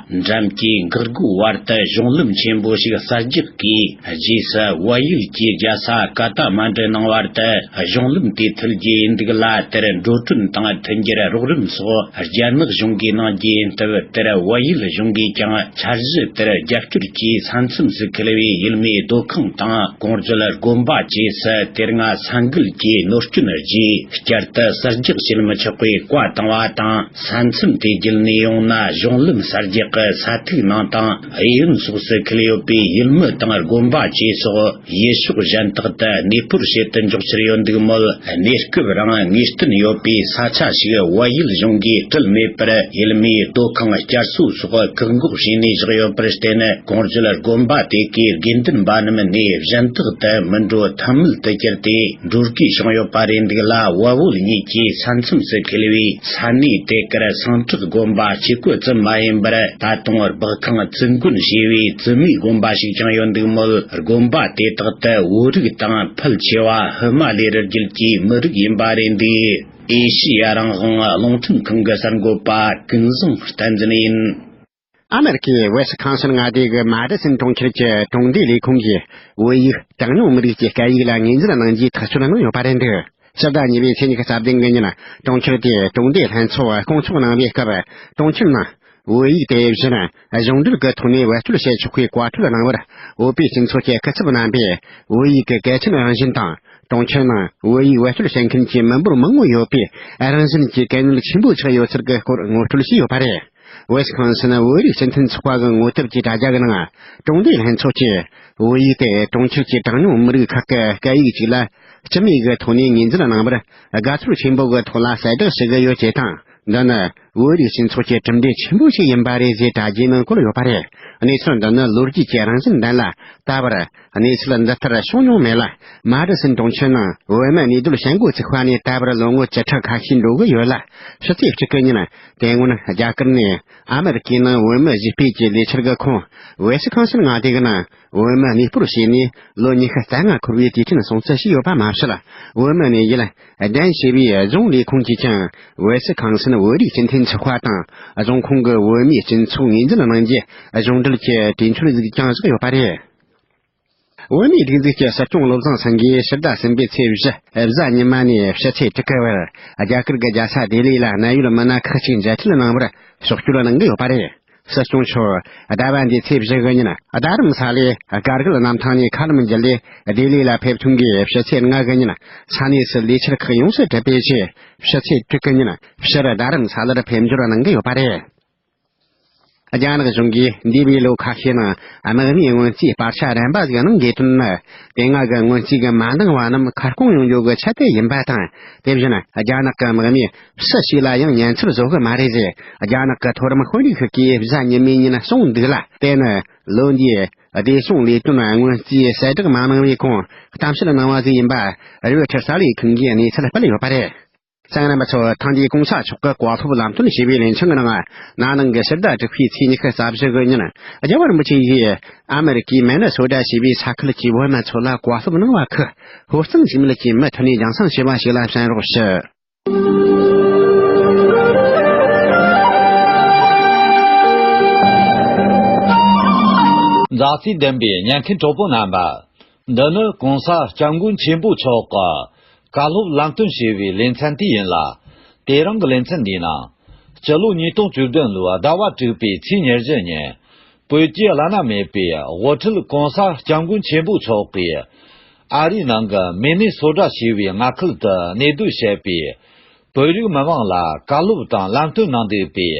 འགྲམ་གྱི་འགག་སྒོའི་བར་དུ་གཞུང་ལམ་ཆེན་པོ་ཞིག་གསར་རྒྱག་གིས། རྗེས་སུ་བལ་ཡུལ་གྱི་རྒྱལ་ས་ཀ་ཐ་མན་ཌུ་ནང་བར་དུ་གཞུང་ལམ་དེ་མཐུད་རྒྱུ་ཡིན་འདུག་ལ། དེར་འགྲོ་གྲོན་དང་མཐུན་འགྱུར་རོགས་རམ་སོགས་རྒྱ་ནག་གཞུང་གིས་གནང་རྒྱུ་ཡིན་སྟབས། དེར་བལ་ཡུལ་གཞུང་གིས་ཀྱང་འཆར་གཞི་དེར་རྒྱབ་སྐྱོར་གྱིས། ས་མཚམས་སུ་འཁེལ་བའི་ཡུལ་མིའི་སྡོད་ཁང་དང་གོང་བརྗོད་དགོན་པ་བཅས་སུ་དེ་སྔ་ས་འགུལ་གྱི་གནོད་སྐྱོན་རྗེས་བསྐྱར་དུ་གསར་རྒྱག་བྱེད་མི་ཆོག་པའི་བཀའ་བཏང་བ་དང་། ས་མཚམས་དེ་བརྒྱུད་ནས་ཡོང་ན་གཞུང་ལམ་གསར་རྒྱག་གི་ས་ཐིག་ནང་དང་གཡས་གཡོན་སོགས་སུ་འཁེལ་ཡོད་པའི་ཡུལ་མི་དང་དགོན་པ་བཅས་སོགས་ཡུལ་ཕྱོགས་གཞན་དག་ཏུ་གནས་སྤོར་བྱེད་དུ་འཇུག་འཆར་ཡོད་འདུག་མོད། གནས་སྐབས་རིང་ངེས་གཏན་ཡོད་པའི་ས་ཆ་ཞིག་བལ་ཡུལ་གཞུང་གིས་སྤྲད་མེད་པར། ཡུལ་མིའི་སྡོད་ཁང་བསྐྱར་གསོ་སོགས་བཀག་འགོག་བྱས་ནས་བཞག་ཡོད་པར་བརྟེན། གོང་བརྗོད་དགོན་པ་དེ་གའི་དགེ་འདུན་པ་རྣམས་གནས་གཞན་དག་ཏུ་མི་འགྲོ་ཐབས་མེད་དུ་གྱུར་ཏེ་འགྲོ་དགོས་བྱུང་ཡོད་པ་རེད་འདུག་ལ། བལ་བོད་གཉིས་ཀྱི་ས་མཚམས་སུ་འཁེལ་བའི་ས་གནས་དེ་གར་སིང་ཁྲག་དགོན་པ་གཅིག་པུ་ཙམ་མ་ཡིན་པར། ད་དུང་སྦག་ཁང་བཙུན་དགོན་ཞེས་པའི་བཙུན་མའི་དགོན་པ་ཞིག་ཀྱང་ཡོད་འདུག་མོད། དགོན་པ་དེ་དག་ཏུ་བོད་རིགས་དང་ཕལ་ཆེ་བ་ཧི་མ་ལའི་རི་རྒྱུད་ཀྱི་མི་རིགས་ཡིན་པ་རེད་འདུག་ཨེ་ཤི་ཡ་རང་དབང་རླུང་འཕྲིན་ཁང་གི་གསར་འགོད་པ་ཀུན་བཟང་བསྟན་འཛིན་ཡིན། ཨ་མེ་རི་ཀའི་ཝེ་སི་ཁོན་སིན་མངའ་སྡེ་གི་མ་ཏི་སིན་གྲོང་ཁྱེར་གྱི་གྲོང་སྡེའི་ལས་ཁུངས་ཀྱིས་བོད་ཡིག་གྲངས་ཉུང་མི་རིགས་ཀྱི་སྐད་ཡིག་ལ་ངོས་འཛིན་གནང་རྒྱུའི་ཐག་གཅོད་གནང་ཡོད་པ་རེད་འདུག་ཕྱི་ཟླ་གཉིས་པའི་ཚེས་ཉི་ཤུ་རྩ་བདུན་གི་ཉིན། གྲོང་ཁྱེར་དེའི་གྲོང་སྡེའི་ལྷན་ཚོགས་སྐོང་ཚོགས་གནང་བའི་སྐབས། གྲོང་ཁྱེར་ནང་བོད་ཡིག་དེ་བཞིན་གཞུང་འབྲེལ་གྱི་ཐོག་ནས་བེད་སྤྱོད་བྱེད་ཆོག་པའི་བཀའ་འཁྲོལ་གནང་བར། བོད་པའི་སྤྱི་ཚོགས་ཀྱི་སྐུ་ཚབ་རྣམ་པས་བོད་ཡིག་གི་གལ་ཆེན་རང་བཞིན་དང་། གྲོང་ཁྱེར་ནང་བོད་ཡིག་བེད་སྤྱོད་བྱེད་མཁན་གྱི་མི་འབོར་མང་བོ་ཡོད་པས། རང་བཞིན་གྱིས་གལ་གནད་ཆེན་པོ་ཆགས་ཡོད་ཚུལ་གྱི་སྐོར་ངོ་སྤྲོད་བྱས་ཡོད་པ་རེད། ཝེ་སི་ཁོན་སིན་བོད་རིགས་སྤྱི་མཐུན་ཚོགས་པ་གི་ངོ་དེབ་ཀྱི་དྲ་རྒྱ་གི་ནང་། གྲོང་སྡེའི་ལྷན་ཚོགས་ཀྱིས་བོད་ཡིག་དེ་གྲོང་ཁྱེར་གྱི་གྲངས་ཉུང་མི་རིགས་ཁག་གི་སྐད་ཡིག་ཅིག་ལ་སྤྱི་མོས་ཀྱི་ཐོག་ནས་ངོས་འཛིན་གནང་བར། དགའ་ཚོར་ཆེན་པོ་གི་ཐོག་ལ་གསལ་བསྒྲགས་ཞུ་གི་ཡོད་ཅེས་དང་། འདི་ནི་བོད་རིགས་སྤྱི་ཚོགས་ཀྱི་གྲུབ་འབྲས་ཆེན་པོ་ཞིག་ཡིན་པ་རེད་ཅེས་དྲ་རྒྱའི་ནང་བཀོད་ཡོད་པ་རེད། གནས་ཚུལ་འདི་ནི་ལོ་རྒྱུས་ཀྱི་རང་བཞིན་ལྡན་ལ། ད་བར་གནས་ཚུལ་འདི་ལྟར་བྱུང་མྱོང་མེད་ལ། མ་ཏི་སིན་གྲོང་ཁྱེར་ནང་བོད་མི་གནས་སྡོད་བྱེད་འགོ་ཚུགས་པ་ནས་ད་བར་ལོ་ངོ་བཅུ་ཕྲག་ཁ་ཤས་འགྲོ་གི་ཡོད་ལ། ཕྱི་ཚེས་གཅིག་གི་ཉིན། དེ་སྔོན་རྒྱ་གར་ནས་ཨ་མེ་རི་ཀའི་ནང་བོད་མི་གཞིས་སྤོས་ཀྱི་ལས་འཆར་གྱི་ཁོངས། ཝེ་སི་ཁོན་སིན་མངའ་སྡེ་གི་ནང་བོད་མི་གནས་སྤོར་བྱས་ནས་ལོ་ཉི་ཤུ་རྩ་ལྔ་འཁོར་བའི་དུས་དྲན་སྲུང་བརྩི་བྱས་ཡོད་པ་མ་ཟད། བོད་མི་གནས་ཡུལ་ལྡན་ཞེས་པའི་རྫོང་ལས་ཁུངས་ཀྱིས་ཀྱང་ཝེ་སི་ཁོན་སིན་བོད་རིགས་སྤྱི་མཐུན་ཚོགས་པ་དང་རྫོང་ཁོངས་ཀྱི་བོད་མིའི་སྤྱི་ཚོགས་ངོས་འཛིན་གནང་རྒྱུ་གཞུང་འབྲེལ་གྱི་གྲོས་འཆར་ཞིག་ཀྱང་བཞག་ཡོད་པ་རེད། བོད་མིའི་སྒྲིག་འཛུགས་ཀྱི་སྲིད་སྐྱོང་བློ་བཟང་སེང་གེས་ཕྱི་ཟླ་གསུམ་པའི་ཚེས་བཞི་གཟའ་ཉི་མ་ནས་ཕྱི་ཚེས་དྲུག་གི་བར་རྒྱ་གར་གྱི་རྒྱལ་ས་ལྡི་ལི་ལ་གནད་ཡོད་མི་སྣ་ཁག་ཅིག་མཇལ་འཕྲད་གནང་བར་ཕྱོགས་བསྐྱོད་གནང་གི་ཡོད་པ་རེད། སྲིད་སྐྱོང་མཆོག་ཟླ་བ་འདིའི་ཚེས་བཞི་གི་ཉིན་རྡ་རམ་ས་ལའི་ཀར་གིལ་གནམ་ཐང་ནས་མཁའ་ལམ་བརྒྱུད་དེ་ལྡི་ལི་ལ་ཕེབས་ཐོན་དགོས། ཕྱི་ཚེས་ལྔ་གི་ཉིན་ས་གནས་སུ་ལས་འཆར་ཁག་ཡོངས་སུ་གྲུབ་པའི་རྗེས། ཕྱི་ཚེས་དྲུག་གི་ཉིན་ཕྱིར་རྡ་རམ་ས་ལར་ཕེབས་འབྱོར་གནང་གི་ཡོད་པ་རེད། རྒྱ་ནག་གཞུང་གིས་འདས་པའི་ལོ་ཁ་ཤས་ནང་དམག་མིའི་སྔོན་རྩིས་སྤར་ཆ་རན་པ་ཞིག་གནང་དགོས་དོན་ནི། དེ་སྔ་གི་སྔོན་རྩིས་ཀྱིས་མ་འདང་བ་རྣམས་ཁ་སྐོང་ཡོང་རྒྱུ་གི་ཆེད་དུ་ཡིན་པ་དང་། དེ་བཞིན་རྒྱ་ནག་གི་དམག་མིས་སུ་ཞིག་ལ་ཡང་ཉེན་ཚབས་བཟོ་གི་མ་རེད་ཅེས་རྒྱ་ནག་གི་མཐོ་རིམ་དཔོན་རིགས་ཤིག་གིས་གཟའ་ཉི་མའི་ཉིན་གསུངས་འདུག་ལ། དེ་ནི་ལོ་འདིའི་བདེ་སྲུང་ལས་དོན་སྔོན་རྩིས་གསལ་བསྒྲགས་མ་གནང་བའི་གོང་གཏམ་བཤད་གནང་བ་ཞིག་ཡིན་པ་རོའི་ཊར་གསར་ལས་ཁང་གིས་གནས་ཚུལ་སྤེལ་ཡོད་པ་རེད། གསན་མཁན་རྣམ་པ་ཚོ། ཐེངས་འདིའི་༸གོང་ས་མཆོག་གི་བཀའ་སློབ་ལམ་སྟོན་ཞེས་པའི་ལེ་ཚན་གྱི་ནང་། ན་ནིང་གི་ཕྱི་ཟླ་དྲུག་པའི་ཚེས་ཉི་ཤུ་རྩ་བཞི་གི་ཉིན་རྒྱལ་བ་རིན་པོ་ཆེ་ཡིས་ཨ་མེ་རི་ཀའི་མེ་ནི་སོ་ཊ་ཞེས་པའི་ས་ཁུལ་གྱི་བོད་མི་ཚོ་ལ་བཀའ་སློབ་གནང་བ་ཁག་ཧུར་བརྩོན་ཞུས་མིན་གྱི་མུ་མཐུད་ནས་རྒྱང་སྲིང་བྱས་པ་ཞིག་ལ་གསན་རོགས་ཞུ། མཛའ་བརྩེ་ལྡན་པའི་ཉན་མཁན་གྲོགས་པོ་རྣམ་པ། འདི་ནི་༸གོང་ས་༸སྐྱབས་མགོན་ཆེན་པོ་མཆོག་གི་བཀའ་སློབ་ལམ་སྟོན་ཞེས་པའི་ལེ་ཚན་དེ་ཡིན་ལ། དེ་རིང་གི་ལེ་ཚན་འདིའི་ནང་། སྤྱི་ལོ་ཉིས་སྟོང་བཅུ་བདུན་ལོའི་ཟླ་བ་དྲུག་པའི་ཚེས་ཉེར་བཞི་ཉིན། བོད་ཀྱི་བླ་ན་མེད་པའི་དབུ་ཁྲིད་༸གོང་ས་༸སྐྱབས་མགོན་ཆེན་པོ་མཆོག་གིས། ཨ་རིའི་ནང་གི་མི་ནི་སོ་ཊ་ཞེས་པའི་མངའ་ཁུལ་དུ་གནས་སྡོད་བྱེད་པའི་བོད་རིགས་མི་མང་ལ་བཀའ་སློབ་དང་ལམ་སྟོན་གནང་འདུག་པའི་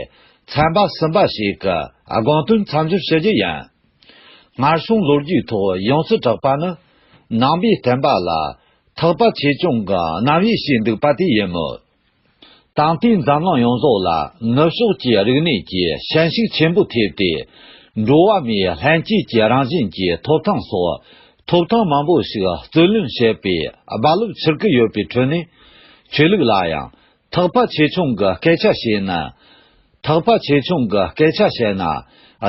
ཚན་པ་གསུམ་པ་ཞིག་གི་དགོངས་དོན་མཚམས་སྦྱོར་ཞུ་རྒྱུ་ཡིན། སྔར་སོང་ལོ་རྒྱུས་ཐོག་ཡོངས་སུ་གྲགས་པ་ནི། ནང་པའི་བསྟན་པ་ལ་ཐེག་པ་ཆེ་ཆུང་གི་རྣམ་དབྱེ་ཞིག་འདུག་པ་དེ་ཡིན་མོད། ད་ལྟའི་འཛམ་གླིང་ཡོངས་རྫོགས་ལ་ནུབ་ཕྱོགས་ཀྱི་རིག་གནས་ཀྱི་ཞན་ཤུགས་ཆེན་པོ་ཐེབས་ཏེ། འགྲོ་བ་མིའི་ལྷན་སྐྱེས་ཀྱི་རང་བཞིན་གྱི་ཐོབ་ཐང་སོགས་ཐོབ་ཐང་མང་པོ་ཞིག་རྩོད་ལེན་བྱེད་པའི་རྦ་རླབས་འཕྱུར་གྱི་ཡོད་པའི་ཁྲོད་ནས། ཆོས་ལུགས་ལ་ཡང་ཐེག་པ་ཆེ་ཆུང་གི་སྐད་ཆ་བཤད་ན། ཐེག་པ་ཆེ་ཆུང་གི་སྐད་ཆ་བཤད་ན།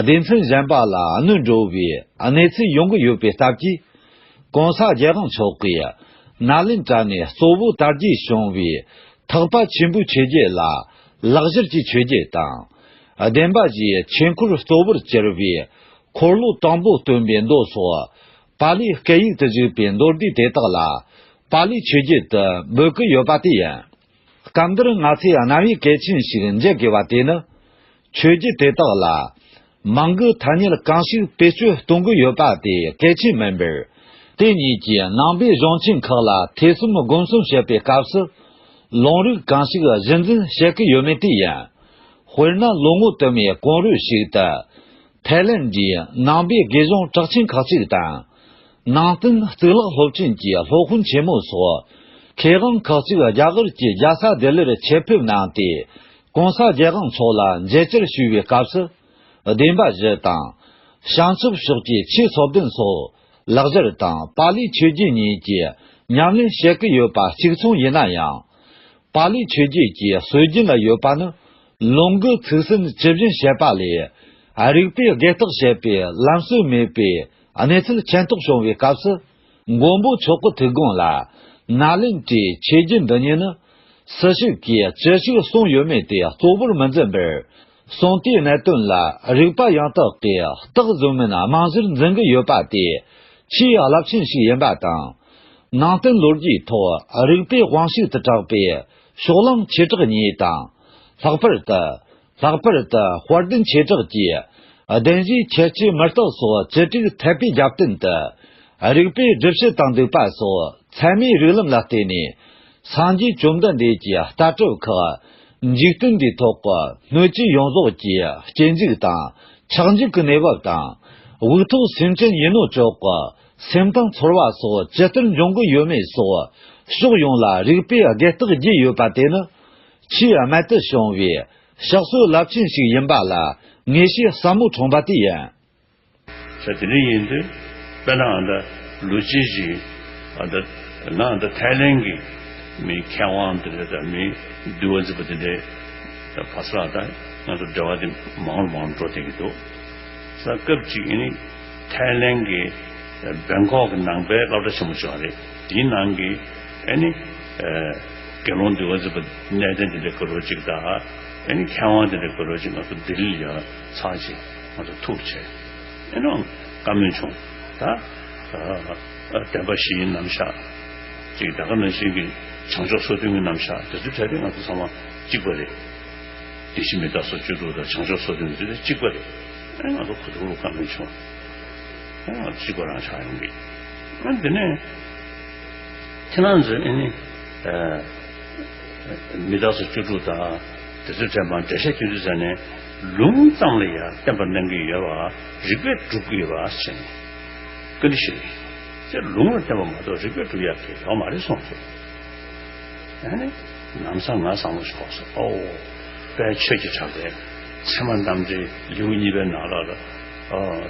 སྡེ་ཚན་གཞན་པ་ལ་གནོད་འགྲོ་བའི་གནས་ཚུལ་ཡོང་གི་ཡོད་པའི་སྟབས་ཀྱིས། ༸གོང་ས་རྒྱལ་དབང་མཆོག་གིས་ནཱ་ལེནྡྲ་ནས་གཙོ་བོ་དར་རྒྱས་བྱུང་བའི་ཐེག་པ་ཆེན་པོའི་ཆོས་བརྒྱུད་ལ་ལེགས་སྦྱར་གྱི་ཆོས་བརྒྱུད་དང་། བདེན་པ་བཞིའི་ཆོས་འཁོར་གཙོ་བོར་གྱུར་པའི་འཁོར་ལོ་དང་པོ་སྟོན་པའི་མདོ་སོགས་པཱ་ལིའི་སྐད་ཡིག་ཏུ་བཞུགས་པའི་མདོ་སྡེ་དེ་དག་ལ་པཱ་ལིའི་ཆོས་བརྒྱུད་དུ་འབོད་ཀྱི་ཡོད་པ་དེ་ཡིན། སྐབས་འདིར་ང་ཚོས་རྣམ་དབྱེ་གལ་ཆེན་ཞིག་འབྱེད་དགོས་པ་དེ་ནི། ཆོས་བརྒྱུད་དེ་དག་ལ་མིང་གི་ཐ་སྙད་གང་ཞིག་བེད་སྤྱོད་གཏོང་གི་ཡོད་པ་དེ་གལ་ཆེན་མིན་པར། དེ་གཉིས་ཀྱིས་ནང་པའི་གཞུང་ཆེན་ཁག་ལ་ཐོས་བསམ་སྒོམ་གསུམ་བྱེད་པའི་སྐབས་སུ། ལུང་རིགས་གང་ཞིག་གཞི་འཛིན་བྱེད་ཀྱི་ཡོད་མེད་དེ་ཡིན། དཔེར་ན་ལོ་ངོ་དུ་མའི་གོང་རོལ་ཞིག་ཏུ། ཐའི་ལེན་ཌིའི་ནང་པའི་དགེ་སྦྱོང་གྲགས་ཆེན་ཁག་ཅིག་དང་། ནང་བསྟན་གཙུག་ལག་སློབ་ཆེན་གྱི་སློབ་དཔོན་ཆེན་མོ་སོགས་མཁས་དབང་ཁག་ཅིག་རྒྱ་གར་གྱི་རྒྱལ་ས་ལྡི་ལིར་ཆེད་ཕེབས་གནང་སྟེ། ༸གོང་ས་རྒྱལ་དབང་མཆོག་ལ་མཇལ་བཅར་ཞུས་པའི་སྐབས་སུ། བདེན་པ་བཞི་དང་། བྱང་ཆུབ་ཕྱོགས་ཀྱི་ཆོས་ཚོགས་བདུན་སོགས་ལེགས་སྦྱར་དང་པཱ་ལིའི་ཆོས་བརྒྱུད་གཉིས་ཀྱི་ཉམས་ལེན་བྱེད་ཀྱི་ཡོད་པ་གཅིག་མཚུངས་ཡིན་ན་ཡང་། པཱ་ལིའི་ཆོས་བརྒྱུད་ཀྱི་སྲོལ་རྒྱུན་ལ་ཡོད་པ་ནི། ལུང་གི་ཚིག་ཟིན་ཇི་བཞིན་བཤད་པ་ལས། རིགས་པས་དགེ་རྟགས་བྱེད་པའི་ལམ་སྲོལ་མེད་པའི་གནས་ཚུལ་མཁྱེན་རྟོགས་བྱུང་བའི་སྐབས་སུ། མགོན་པོ་མཆོག་གི་ཐུགས་དགོངས་ལ། ནཱ་ལེནྡྲའི་ཆོས་བརྒྱུད་འདི་ཉིད་ནི། སུ་ཞིག་གིས་ཅི་ཞིག་གསུངས་ཡོད་མེད་དེ་གཙོ་བོར་མི་འཛིན་པར། གསུང་དེའི་གནད་དོན་ལ་རིགས་པ་ཡང་དག་གིས་རྟགས་བཟོ་མིན་རྨང་གཞིར་འཛིན་གྱི་ཡོད་པ་དེ་ཆེས་རླབས་ཆེན་ཞིག་ཡིན་པ་དང་། ནང་བསྟན་ལོ་རྒྱུས་ཐོག་རིགས་པའི་དབང་ཤུགས་དུ་གྲགས་པའི་ཕྱོགས་གླང་ཆོས་གྲགས་གཉིས་དང་། ལྷག་པར་དུ། ལྷག་པར་དུ་དཔལ་ལྡན་ཆོས་གྲགས་ཀྱིས་གདན་བཞིའི་ཁྱད་ཆོས་མུ་སྟེགས་སོགས་ཅི་དྲུག་འཐད་པའི་རྒྱབ་རྟེན་དུ། རིགས་པས་སྒྲུབ་བྱེད་དང་འདུས་པ་སོགས་ཚད་མའི་རིགས་ལམ་ལ་བརྟེན་ནས། སངས་རྒྱས་བཅོམ་ལྡན་འདས་ཀྱི་ལྟ་གྲུབ་ཁག་འཇིག་རྟེན་འདིའི་ཐོག་གི་སྣོད་བཅུད་ཡོངས་རྫོགས་ཀྱི་སྐྱེ་འཇིག་དང་ཆགས་འཇིག་གི་གནས་བབ་དང་། དབུགས་ཐོག་སེམས་ཅན་ཡིན་ནོ་ཅོག་གི་སེམས་དང་ཚོར་བ་སོགས་ཇི་ལྟར་འབྱུང་གི་ཡོད་མེད་སོགས་ཕྱོགས་ཡོངས་ལ་རིགས་པས་དགེ་རྟགས་བརྒྱུད་ཡོད་པ་དེ་ནི། ཆེས་རྨད་དུ་བྱུང་བའི་ཕྱག་སྲོལ་རླབས་ཆེན་ཞིག་ཡིན་པ་ལ་ངེས་ཤེས་ཟབ་མོ་འཁྲུངས་པ་དེ་ཡིན། ས་དེ་འདྲ་ཡིན་དུས་དཔེར་ན་ཨ་ད་ལོ་རྒྱུས་ཤིག་ཨ་ད་ང་ཨ་ད་ཐའི་ལེན་གྱི་མི་མཁས་དབང་དེ་འདྲ་དང་མི་འདུལ་བ་མཛད་པ་དེ་འདྲའི་ད་བར་སྐབས་ད་ང་ཚོ་འབྲེལ་བ་དེ་མང་རུ་མང་རུ་འགྲོ་བསྡད་ཀྱི་འདུག་ས་སྐབས་ཅིག་ཨ་ནི་ཐའི་ལེན་གྱི་བེང་ཀོག་གི་ནང་པའི་སློབ་གྲྭ་ཆེན་མོ་ཅིག་ཡོད་རེད། དེའི་ནང་གི་ཨ་ནི་ཨ་དགེ་སློང་འདུལ་བ་མཛད་པ་གནས་བརྟན་དེ་འདྲའི་སྐོར་ཅིག་དང་ཨ་ནི་མཁས་དབང་དེ་འདྲའི་སྐོར་ཅིག་ང་ཚོ་ལྡི་ལི་ལ་ཡར་ཚར་ཅིག་ང་ཚོ་ཐུག་བྱས་ཨ་ནི་བཀའ་མོལ་བྱུང་། ད་ཨ་བསྟན་པ་བཞིའི་རྣམ་གཞག་ཅིག་ད་ག་ནང་བཞིན་གྱི་བྱང་ཕྱོགས་སོ་བདུན་གྱི་རྣམ་གཞག་དེ་ཚོའི་གྲས་དེ་ང་ཚོ་ཚང་མ་གཅིག་པ་རེད། བདེན་བཞི་མི་རྟག་སོགས་བཅུ་དྲུག་དང་བྱང་ཆུབ་སོགས་དོན་འདི་གཅིག་པ་རེད། ཨེ་ང་ཚོ་གོ་ཐུབ་རུ་ཁ་མི་ཆུང་། ཨེ་ང་ཚོ་གཅིག་པ་རང་ཆགས་ཡོང་གི། ཨ་འདི་ནས་ཁྱེད་རང་ཚོས་ཨེ་ནི་ཨ་མི་རྟག་སོགས་བཅུ་དྲུག་དང་དེ་ཚོའི་དྲན་པ་འགྲེལ་བཤད་བྱེད་དུས་ཙམ་ནས་ལུང་ཙམ་ལ་ཡང་བརྟེན་པར་གནང་གི་ཡོད་པ་རིགས་པས་སྒྲུབ་དགོས་པ་བྱས་ནས་བཀའ་འདྲི་ཞུས་ནས་དེ་ལུང་ལ་བརྟེན་པ་མ་གཏོགས་རིགས་པས་སྒྲུབ་ཡག་གི་ཡོད་མ་རེད་གསུངས་སོང་། ཨ་ནི། ལམ་སང་ང་བསམ་བློ་ཞིག་འཁོར་སོང་། ཨོ། དཔལ་ཆོས་ཀྱི་གྲགས་པའི་ཚད་མ་རྣམ་འགྲེལ་ལེའུ་གཉིས་པའི་ནང་ལ་ལ། ཨ།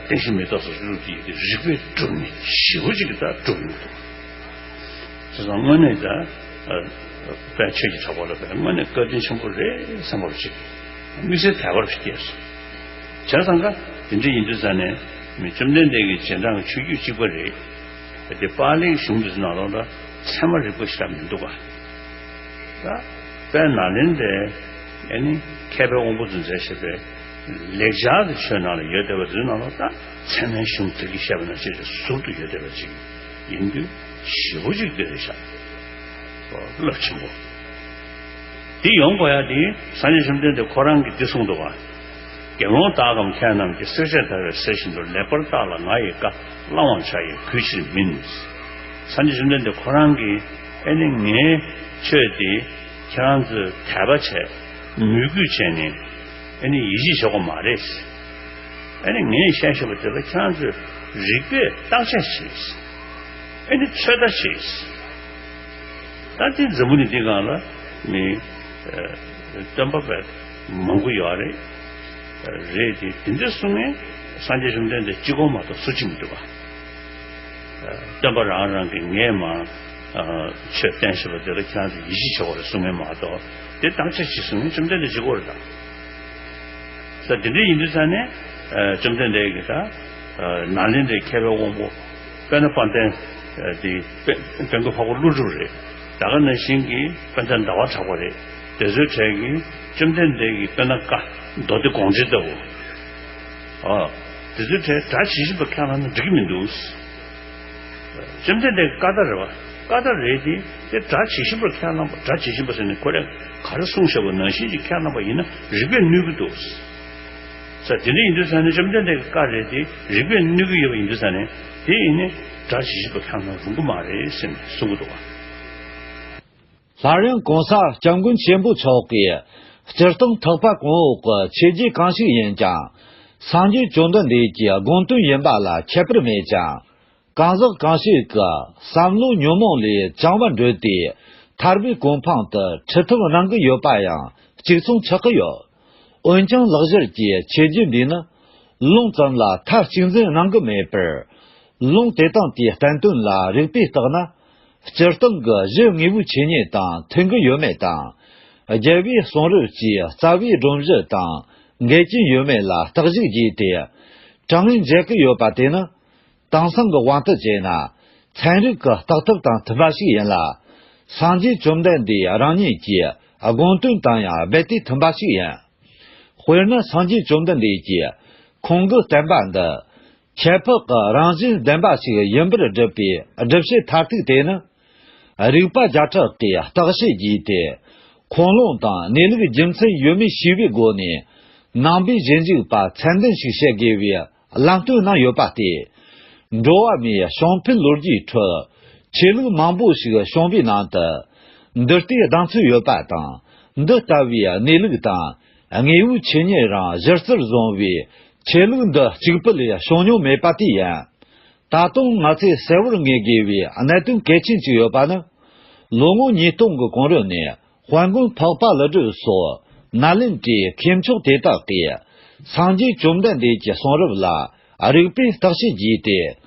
བདེན་བཞི་མི་རྟག་སོགས་བཅུ་དྲུག་དེ་ཡི་གེ་རིགས་པས་བསྒྲུབས་ནས་ཞེ་པོ་ཅིག་གིས་ད་བསྒྲུབས་ཡོང་འདུག་བྱས་ཙང་དངོས་གནས་ད། ཨ། དཔལ་ཆོས་ཀྱི་གྲགས་པ་ལ་དཔེ་དངོས་གནས་བཀའ་དྲིན་ཆེན་པོ་རེད་བསམ་པ་ཅིག་དམིགས་བསལ་དད་པ་སྐྱེས་སོང་། བྱས་ཙང་ཀ་དེ་འདྲ་ཡིན་དུས་ཙང་ནས་མི་བཅོམ་ལྡན་འདས་ཀྱི་རྗེས་འབྲང་གི་ཆོས་བརྒྱུད་གཅིག་པ་རེད། དེ་པཱ་ལིའི་གཞུང་འདི་ཚོ་ནང་ལོགས་ལ་ཚད་མ་རིག་པ་ཞེ་དྲག་མི་འདུག་ག་ད་དཔལ་ནཱ་ལེནྡྲའི་ཨེ་ནི་མཁས་པའི་དབང་པོ་ཚོས་མཛད་བཞག་པའི་ལེགས་སྦྱར་གྱི་ཆོས་ནང་ལ་ཡོད་བསྡད་པ་འདི་ཚོའི་ནང་ལོགས་ད་ཚད་མའི་གཞུང་དེ་གིས་བཤད་པ་ནང་བཞིན་ཟུར་དུ་ཡོད་བསྡད་པ་ཅིག་ཡིན་དུས་ཞེ་པོ་ཅིག་འདི་རེད་ཤག་རླབས་ཆེན་པོ། འདི་ཡོང་དགོས་ཡ་དེ་སངས་རྒྱས་བཅོམ་ལྡན་འདས་ཁོ་རང་གིས་འདི་གསུངས་འདུག་བ། དགེ་སློང་དག་གམ་མཁས་རྣམས་ཀྱིས། བསྲེག་བཅད་བརྡར་བའི་གསེར་བཞིན་དུ། ལེགས་པར་བརྟགས་ལ་ང་ཡི་བཀའ། བླང་བར་བྱ་ཡི་གུས་ཕྱིར་མིན། སངས་རྒྱས་བཅོམ་ལྡན་འདས་ཁོ་རང་གིས་ཨེ་ནི་ངའི་ཆོས་འདི་ཁྱེད་རང་ཚོས་དད་པ་བྱས། མོས་གུས་བྱས་ནས་ཨེ་ནི་ཡིད་ཆེས་བྱེད་དགོས་མ་རེད། ཨེ་ནི་ངས་བཤད་བཞིན་པ་དེ་ལ་ཁྱེད་རང་ཚོས་རིགས་པས་བརྟག་དཔྱད་བྱས། ཨེ་ནི་ཚོད་ལྟ་བྱས། ད་དེ་འཛམ་བུ་གླིང་འདི་སྒང་ལ་མི་ཨ་སྟོན་པ་དཔེ་མང་པོ་ཡོད་རེད། རེད་དེ་དེ་འདྲ་གསུང་མཁན་སངས་རྒྱས་བཅོམ་ལྡན་འདས་གཅིག་པོ་མ་གཏོགས་སུ་གཅིག་མི་འདུག་བ། སྟོན་པ་རང་རང་གིས་ངས་མ་ཨ་ཆོས་བསྟན་ཞེས་པ་དེ་ལ་ཁྱེད་རང་ཚོས་ཡིད་ཆེས་བྱེད་དགོས་རེད་གསུང་མཁན་མ་གཏོགས་དེ་བརྟག་དཔྱད་བྱེད་གསུང་མཁན་བཅོམ་ལྡན་འདས་གཅིག་པོ་རེད་ད། ས་དེ་འདྲ་ཡིན་དུས་ས་ནས་ཨ་བཅོམ་ལྡན་འདས་ཀྱིས་ད་ཨ་ནཱ་ལེནྡྲའི་མཁས་པའི་དབང་པོ་དཔལ་ནཱ་དཔལ་ལྡན་ཨ་དེ་དཔལ་དཔལ་མགོན་འཕགས་པ་ཀླུ་སྒྲུབ་རེད། ད་ག་ནང་བཞིན་གྱི་དཔལ་ལྡན་ཟླ་བ་གྲགས་པ་རེད། དེ་ཚོའི་གྲས་ཀྱིས་བཅོམ་ལྡན་འདས་ཀྱི་དཔལ་ནཱ་བཀའ་མདོ་སྡེ་དགོངས་འགྲེལ་ལྟ་བུ། ཨ། དེ་ཚོའི་གྲས་སྒྲ་ཇི་བཞིན་པ་ཁས་བླངས་ན་འགྲིག་གི་མི་འདུག་བཅོམ་ལྡན་འདས་ཀྱི་བཀའ་རྟགས་རེད་བ། བཀའ་རྟགས་རེད་དེ་དེ་སྒྲ་ཇི་བཞིན་པར་ཁས་བླངས་པ་སྒྲ་ཇི་བཞིན་པ་ཟེར་ནས་ཁོ་རས་ག་རེ་གསུངས་བཞག་པ་ནང་བཞིན་གྱི་ཁས་བླངས་པ་ཡིན་ན་རིགས་པས་གནོད་ཀྱི་འདུག་ས་དེ་འདྲ་ཡིན་དུས་ས་ནས་བཅོམ་ལྡན་འདས་ཀྱི་བཀའ་རེད་དེ་རིགས་པས་གནོད་ཀྱི་ཡོད་པ་ཡིན་དུས་ས་ནས་དེ་ཡིན་ནས་སྒྲ་ཇི་བཞིན་པ་ཁས་བླངས་རུང་གི་མ་རེད་ཟེར་ནས་གསུང་གི་འདུག་བ། སླར་ཡང་གོང་ས་སྐྱབས་མགོན་ཆེན་པོ་མཆོག་གིས་སྤྱིར་བཏང་ཐེག་པ་གོང་འོག་གི་ཆོས་བརྒྱུད་གང་ཞིག་ཡིན་ཀྱང་། སངས་རྒྱས་བཅོམ་ལྡན་འདས་ཀྱི་དགོངས་དོན་ཡིན་པ་ལ་ཁྱད་པར་མེད་ཀྱང་། གང་ཟག་གང་ཞིག་གི་བསམ་བློ་ཉོན་མོངས་ལས་བྱང་བར་འགྲོས་ཏེ་ཐར་པའི་གོ་འཕང་དུ་ཁྲིད་ཐབས་གནང་གི་ཡོད་པ་ཡང་གཅིག་མཚུངས་ཆགས་ཀྱི་ཡོད། འོན་ཀྱང་ལེགས་སྦྱར་གྱི་ཆོས་བརྒྱུད་འདིས་ནི་ལུང་ཙམ་ལ་མཐའ་གཅིག་འཛིན་གནང་གི་མེད་པར། ལུང་དེ་དང་དེའི་བསྟན་དོན་ལ་རིགས་པས་བརྟགས་ན། སྤྱིར་བཏང་གི་གཞི་དངོས་པོའི་ཆོས་ཉིད་དང་མཐུན་གྱི་ཡོད་མེད་དང་། རྒྱལ་བའི་གསུང་རབ་ཀྱི་རྩ་བའི་སྒྲོམ་གཞི་དང་འགལ་གྱིན་ཡོད་མེད་ལ་བརྟག་ཞིབ་བགྱིས་ཏེ། གྲངས་ངེས་འཇལ་གྱི་ཡོད་པ་དེ་ནི། དེང་སང་གི་དབང་དུ་བྱས་ན། ཚན་རིག་གི་བརྟག་ཐབས་དང་མཐུན་པ་ཞིག་ཡིན་ལ། སངས་རྒྱས་བཅོམ་ལྡན་འདས་རང་ཉིད་ཀྱི་དགོངས་དོན་དང་ཡང་རྦད་དེ་མཐུན་པ་ཞིག་ཡིན། དཔེར་ན་སངས་རྒྱས་བཅོམ་ལྡན་འདས་ཀྱིས་ཁོང་གི་བསྟན་པ་འདི། ཁྱད་འཕགས་ཀྱི་རང་བཞིན་ལྡན་པ་ཞིག་ཡིན་པར་སྒྲུབ་པའི་སྒྲུབ་བྱེད་མཐར་ཐུག་དེ་ནི། རིག་པ་བརྒྱ་ཕྲག་གིས་བརྟག་དཔྱད་བགྱིས་ཏེ། ཁུངས་ལུང་དང་གནས་ལུགས་རྒྱུ་མཚན་ཡོད་མེད་ཤེས་པའི་སྒོ་ནས། ནང་པའི་ཞིབ་འཇུག་པ་ཚད་ལྡན་ཞིག་བྱེད་དགོས་པའི་ལམ་སྟོན་གནང་ཡོད་པ་སྟེ། འགྲོ་བ་མིའི་བྱུང་འཕེལ་ལོ་རྒྱུས་ཁྲོད། ཆོས་ལུགས་མང་པོ་ཞིག་བྱུང་བའི་ནང་དུ། འདི་ལྟའི་གདེང་ཚོད་ཡོད་པ་དང་། འདི་ལྟ་བུའི་གནས་ལུགས་དང་། དངོས་པོའི་ཆོས་ཉིད་རང་གཞི་རྩར་བཟུང་བའི་ཆོས་ལུགས་འདི་གཅིག་པུ་ལས་བྱུང་མྱོང་མེད་པ་དེ་ཡིན། ད་དུང་ང་ཚོས་གསལ་བོར་ངེས་དགོས་པའི་གནད་དོན་གལ་ཆེན་ཅིག་ཡོད་པ་ནི། ལོ་ངོ་ཉིས་སྟོང་གི་གོང་རོལ་ནས་དཔལ་མགོན་འཕགས་པ་ཀླུ་སྒྲུབ་སོགས་ནཱ་ལེནྡྲའི་མཁས་མཆོག་དེ་དག་གིས་སངས་རྒྱས་བཅོམ་ལྡན་འདས་ཀྱི་གསུང་རབ་ལ་རིགས་པས་བརྟག་དཔྱད་བགྱིས་ཏེ།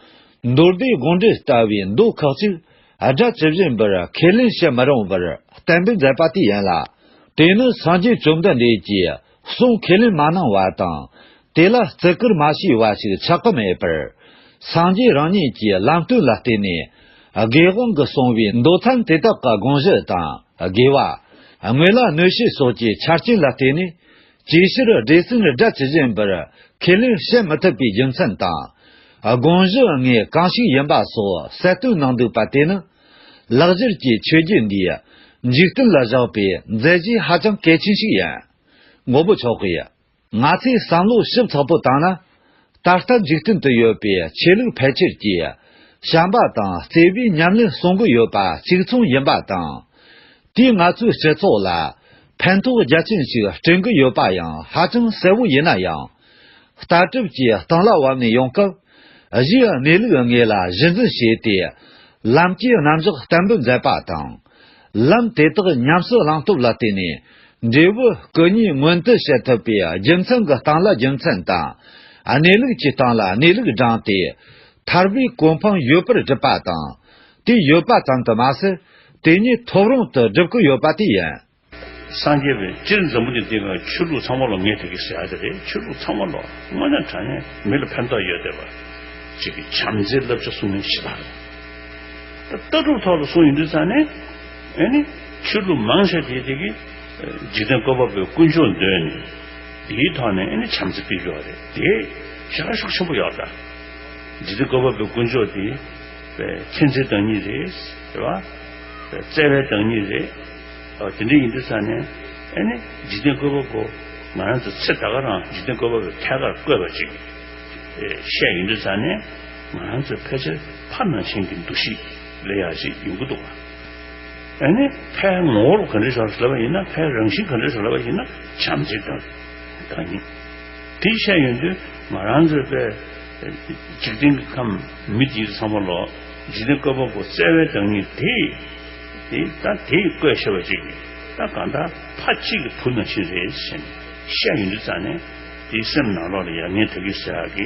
མདོ་སྡེ་དགོངས་འགྲེལ་ལྟ་བུའི་མདོ་ཁག་ཅིག་སྒྲ་ཇི་བཞིན་པར་ཁས་ལེན་བྱེད་མི་རུང་བར་གཏན་འབེབས་མཛད་པ་དེ་ཡིན་ལ། དེ་ནི་སངས་རྒྱས་བཅོམ་ལྡན་འདས་ཀྱིས་གསུང་ཁས་ལེན་མ་གནང་བ་དང་། དེ་ལ་བརྩི་བཀུར་མ་བྱས་པ་ཞིག་ཆགས་ཀྱི་མེད་པར། སངས་རྒྱས་རང་ཉིད་ཀྱི་ལམ་སྟོན་ལ་བརྟེན་ནས། དགེ་དབང་གིས་གསུངས་པའི་མདོ་ཚན་དེ་དག་གི་དགོངས་གཞི་དང་། དགེ་བ། དངོས་ལ་གནོད་བྱེད་སོགས་ཀྱི་ཆ་རྐྱེན་ལ་བརྟེན་ནས། ཅིའི་ཕྱིར་སྒྲས་ཟིན་སྒྲ་ཇི་བཞིན་པར་ཁས་ལེན་བྱེད་མི་ཐུབ་པའི་རྒྱུ་མཚན་དང་། དགོངས་གཞི་དངོས་གང་ཞིག་ཡིན་པ་སོགས་གསལ་སྟོན་གནང་འདུག་པ་དེ་ནི། ལེགས་སྦྱར་གྱི་ཆོས་བརྒྱུད་འདིའི་འཇིག་རྟེན་ལ་བཞག་པའི་མཛད་རྗེས་ཧ་ཅང་གལ་ཆེན་ཞིག་ཡིན། མགོན་པོ་མཆོག་གིས། ང་ཚོས་བསམ་བློ་ཞིབ་ཚགས་པོ་བཏང་ན། ད་ལྟ་འཇིག་རྟེན་དུ་ཡོད་པའི་ཆོས་ལུགས་ཕལ་ཆེར་གྱིས། བྱམས་པ་དང་བརྩེ་བའི་ཉམས་ལེན་གསུང་གི་ཡོད་པ་གཅིག་མཚུངས་ཡིན་པ་དང་། དེས་ང་ཚོའི་སྤྱི་ཚོགས་ལ་ཕན་ཐོགས་རྒྱ་ཆེན་ཞིག་བསྐྲུན་གྱི་ཡོད་པ་ཡང་ཧ་ཅང་གསལ་བོ་ཡིན་ན་ཡང་། ལྟ་གྲུབ་ཀྱི་སྟེང་ལ་བབས་ནས་ཡོང་སྐབས། གཞིའི་གནས་ལུགས་དངོས་ལ་གཞི་འཛིན་བྱས་ཏེ། ལམ་གྱི་རྣམ་གཞག་བརྟན་པོ་མཛད་པ་དང་། ལམ་དེ་དག་ཉམས་སུ་བླང་སྟོབས་ལ་བརྟེན་ནས། འབྲས་བུ་སྐུ་གཉིས་མངོན་དུ་བྱེད་ཐུབ་པའི་རྒྱུ་མཚན་གྱི་སྟེང་ལ་རྒྱུ་མཚན་དང་། གནས་ལུགས་ཀྱི་སྟེང་ལ་གནས་ལུགས་བསྒྲེངས་ཏེ། ཐར་པའི་གོ་འཕང་ཡོད་པར་སྒྲུབ་པ་དང་། དེ་ཡོད་པ་ཙམ་དུ་མ་ཟད། དེ་ཉིད་ཐོབ་རུང་དུ་སྒྲུབ་ཀྱི་ཡོད་པ་དེ་ཡིན། སངས་རྒྱས་པའི་སྤྱིར་འཛམ་བུ་གླིང་འདི་སྒང་ཆོས་ལུགས་ཚང་མ་ལ་ངས་དེ་གི་ཟེར་ཡ་དེ་རེད། ཆོས་ལུགས་ཚང་མ་ལ་དངོས་གནས་དྲང་གནས་མི་ལ་ཕན་ཐོགས་ཡོད་བསྡད་པ་ཅིག་གི་བྱམས་བརྩེའི་བསླབ་བྱ་གསུང་མཁན་ཞེ་དྲག་རེད། ད་ལྟ་གྲུབ་ཐོག་ལ་གསུངས་ཡོང་དུས་ཙང་ནས། ཨེ་ནི། ཆོས་ལུགས་མང་ཆེ་དེ་དེ་གི་འཇིག་རྟེན་བཀོད་པ་པོའི་དཀོན་མཆོག་འདོན་ནས། དེའི་ཐོག་ནས་ཨེ་ནི་བྱམས་བརྩེ་སྤེལ་གྱི་ཡོད་རེད། དེ་ཞེ་དྲག་ཤུགས་ཆེན་པོ་ཡོད་རེད། འཇིག་རྟེན་བཀོད་པ་པོའི་དཀོན་མཆོག་དེ། མཁྱེན་བརྩེའི་བདག་ཉིད་རེད། རེད་བ། བརྩེ་བའི་བདག་ཉིད་རེད། ཨ། དེ་འདྲ་ཡིན་དུས་ཙང་ནས། ཨེ་ནི། འཇིག་རྟེན་བཀོད་པ་པོ། ང་རང་ཚོ་ཚེ་ད་ག་རང་འཇིག་རྟེན་བཀོད་པ་པོའི་ཐད་ཀར་བཀོད་པ་ཅིག་ཨེ། བཤད་ཡོང་དུས་ཙང་ནས། ང་རང་ཚོ་ཕལ་ཆེར་ཕ་ནང་བཞིན་གྱི་འདུ་ཤེས་སླེབས་ཡག་ཅིག་ཡོང་གི་འདུག་བ། ཨེ་ནི། ཕའི་ངོ་བོ་ག་འདྲ་ཞིག་ལབ་པ་ཡིན་ན། ཕའི་རང་བཞིན་ག་འདྲ་ཞིག་ལབ་པ་ཡིན་ན། བྱམས་བརྩེའི་བདག་ཉིད། དེ་བཤད་ཡོང་དུས་ང་རང་ཚོའི་པའི་འཇིག་རྟེན་གྱི་ཁམས་མི་དེ་ཚང་མ་ལོ། འཇིག་རྟེན་བཀོད་པ་པོ་བརྩེ་བའི་བདག་ཉིད་དེ། དེ་ད་དེས་བཀོད་ཤེས་པ་ཅིག་གིས། ད་གང་ལྟར་ཕ་གཅིག་གི་བུ་ནང་བཞིན་རེད་ཟེར་ནས་བཤད་ཡོང་དུས་ཙང་ནས། དེའི་སེམས་ནང་ལོགས་ལ་ཡ་ངས་དེ་གི་ཟེར་ཡག་གི་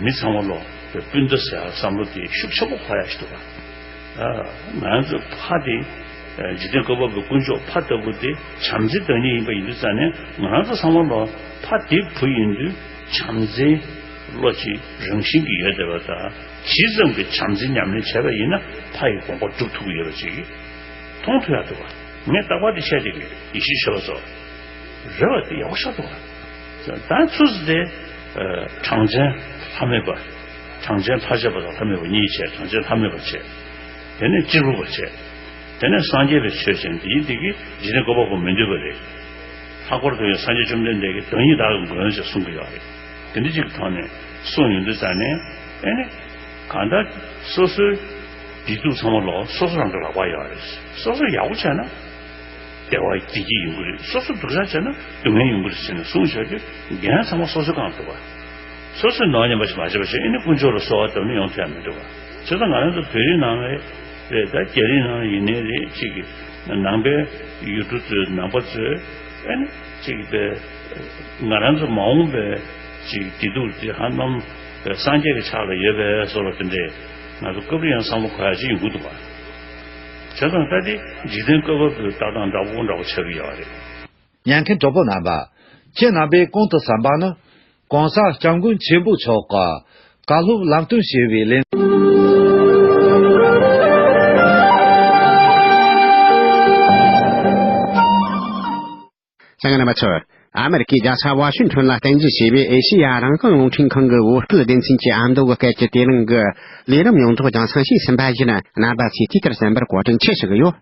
མི་ཚང་མ་ལོ་པའི་སྤུན་ཟླ་ཟེར་ཡག་བསམ་བློ་དེ་ཤུགས་ཆེན་པོ་འཁོར་ཡག་ཞིག་འདུག་ག་ང་རང་ཚོའི་ཕ་དེ། འཇིག་རྟེན་བཀོད་པ་པོའི་དཀོན་མཆོག་ཕ་ལྟ་བུ་དེ་བྱམས་བརྩེའི་བདག་ཉིད་ཡིན་པ་ཡིན་དུས་ཙང་ནས། ང་རང་ཚོ་ཚང་མ་ལོ་ཕ་དེ་བུ་ཡིན་དུས་བྱམས་བརྩེའི་བློ་ཅིག་རང་བཞིན་གྱིས་ཡོད་བསྡད་པ་དང་། ཇི་ཙམ་གྱིས་བྱམས་བརྩེ་ཉམས་ལེན་བྱས་པ་ཡིན་ན། ཕ་ཡི་དགོངས་པ་སྒྲུབ་ཐུབ་ཀྱི་ཡོད་པ་ཅིག་མཐོང་ཐུབ་ཡག་འདུག་བ། ངས་རྟག་པར་དེ་བཤད་བསྡད་ཀྱི་ཡེ་ཤེས་ཆོས་པ་ཚོ། རེད་བ། དེ་ཡག་པོ་ཞེ་དྲག་འདུག་བ། ད་ཚུར་དེ། ཨ། གྲངས་ཅན་ལྷ་མེད་པ། གྲངས་ཅན་ལྷ་བྱེད་པ་དང་ལྷ་མེད་པ་གཉིས་བྱས། གྲངས་ཅན་ལྷ་མེད་པ་བྱས། དེ་ནས་གཅེར་བུ་པ་བྱས། དེ་ནས་སངས་རྒྱས་པའི་ཆོས་ཅན། དེ་ཡིན་དེ་གིས་འཇིག་རྟེན་བཀོད་པ་པོ་མི་འདོད་པ་རེད། ལྷག་པར་དུ་ཡང་སངས་རྒྱས་བཅོམ་ལྡན་འདས་ཀྱིས་བདག་ཉིད་བདག་གི་མགོན་ཞེས་གསུང་གི་ཡོད་རེད། དེ་འདྲ་ཅིག་གི་ཐོག་ནས་གསུངས་ཡོང་དུས་ཙང་ནས། ཨེ་ནི། གང་ལྟར་སོ་སོའི་བདེ་སྡུག་ཚང་མ་ལོ་སོ་སོ་རང་གི་ལག་པར་ཡོད་རེད། སོ་སོ་ཡག་པོ་བྱས་ན་བདེ་བ་བདེ་སྐྱིད་ཡོང་གི་རེད། སོ་སོ་སྡུག་ཅག་བྱས་ན་སྡུག་བསྔལ་ཡོང་གི་རེད་ཟེར་ནས་གསུངས་བཞག་དུས། འགན་ཚང་མ་སོ་སོའི་སྒང་འདུག་བ། སོ་སོས་ནོར་ཉམས་པ་ཞིག་མ་བྱས་པ་བྱས། ཨེ་ནི་དཀོན་མཆོག་ལ་གསོལ་བ་བཏབ་ནས་ཡོང་ཐུབ་ཡག་མི་འདུག་བ། བྱས་ཙང་ང་རང་ཚོ་བོད་རིགས་ནང་ལ་རེད། ད་རྒྱ་རིགས་ནང་ལ་ཡིན་ནའི་རེད། ཅིག་གི་ནང་པའི་ཡུལ་གྲུ་ཚོའི་ནང་པ་ཚོས། ཨེ་ནི་ཅིག་པའི་ང་རང་ཚོ་མ་འོངས་པའི་ཅིག་བདེ་སྡུག་དེ་ཧ་ལམ་སངས་རྒྱས་ཀྱི་ཕྱག་ལ་ཡོད་པའི་བཟོ་འདྲ་དེ་འདྲས། ང་ཚོ་སྐབས་རེ་ཡང་བསམ་བློ་འཁོར་ཡག་ཅིག་ཡོང་གི་འདུག་བ། བྱས་ཙང་ད་དེ་འཇིག་རྟེན་བཀོད་པ་པོའི་ལྟ་སྟངས་འདྲ་པོ་འདྲ་པོ་ཆགས་ཀྱི་ཡོད་རེད། ཉན་མཁན་གྲོགས་པོ་རྣམ་པ། ཁྱེད་རྣམ་པས་གོང་དུ་གསན་པ་ནི། གོང་ས་སྐྱབས་མགོན་ཆེན་པོ་མཆོག་གི་བཀའ་སློབ་ལམ་སྟོན་ཞེས་པའི་ལེ། གསན་མཁན་རྣམ་པ་ཚོ། ཨ་མེ་རི་ཀའི་རྒྱལ་ས་ཝ་ཤིང་ཊོན་ལ་རྟེན་གཞི་བྱས་པའི་ཨེ་ཤེ་ཡ་རང་དབང་རླུང་འཕྲིན་ཁང་གི་བོད་སྐད་སྡེ་ཚན་གྱི་ཨ་མདོ་གི་སྐད་ཀྱི་དེ་རིང་གི་ལས་རིམ་ཡོངས་རྫོགས་རྒྱང་སྲིང་ཞུས་ཟིན་པ་ཡིན། རྣམ་པ་ཚོས་དུས་ལྟར་གསན་པར་བཀའ་དྲིན་ཆེ་ཞུ་གི་ཡོད།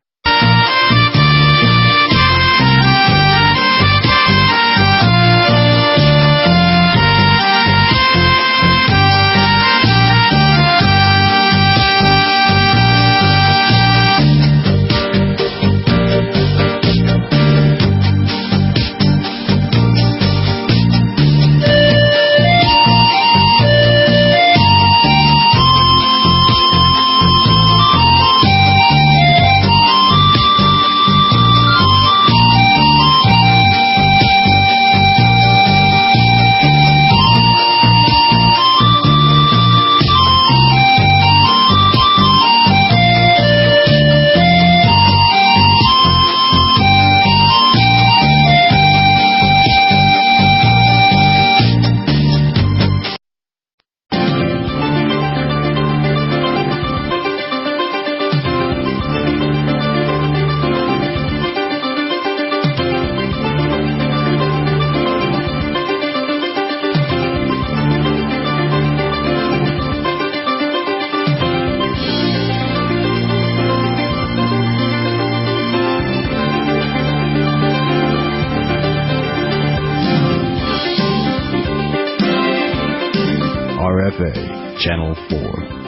Bay, Channel four.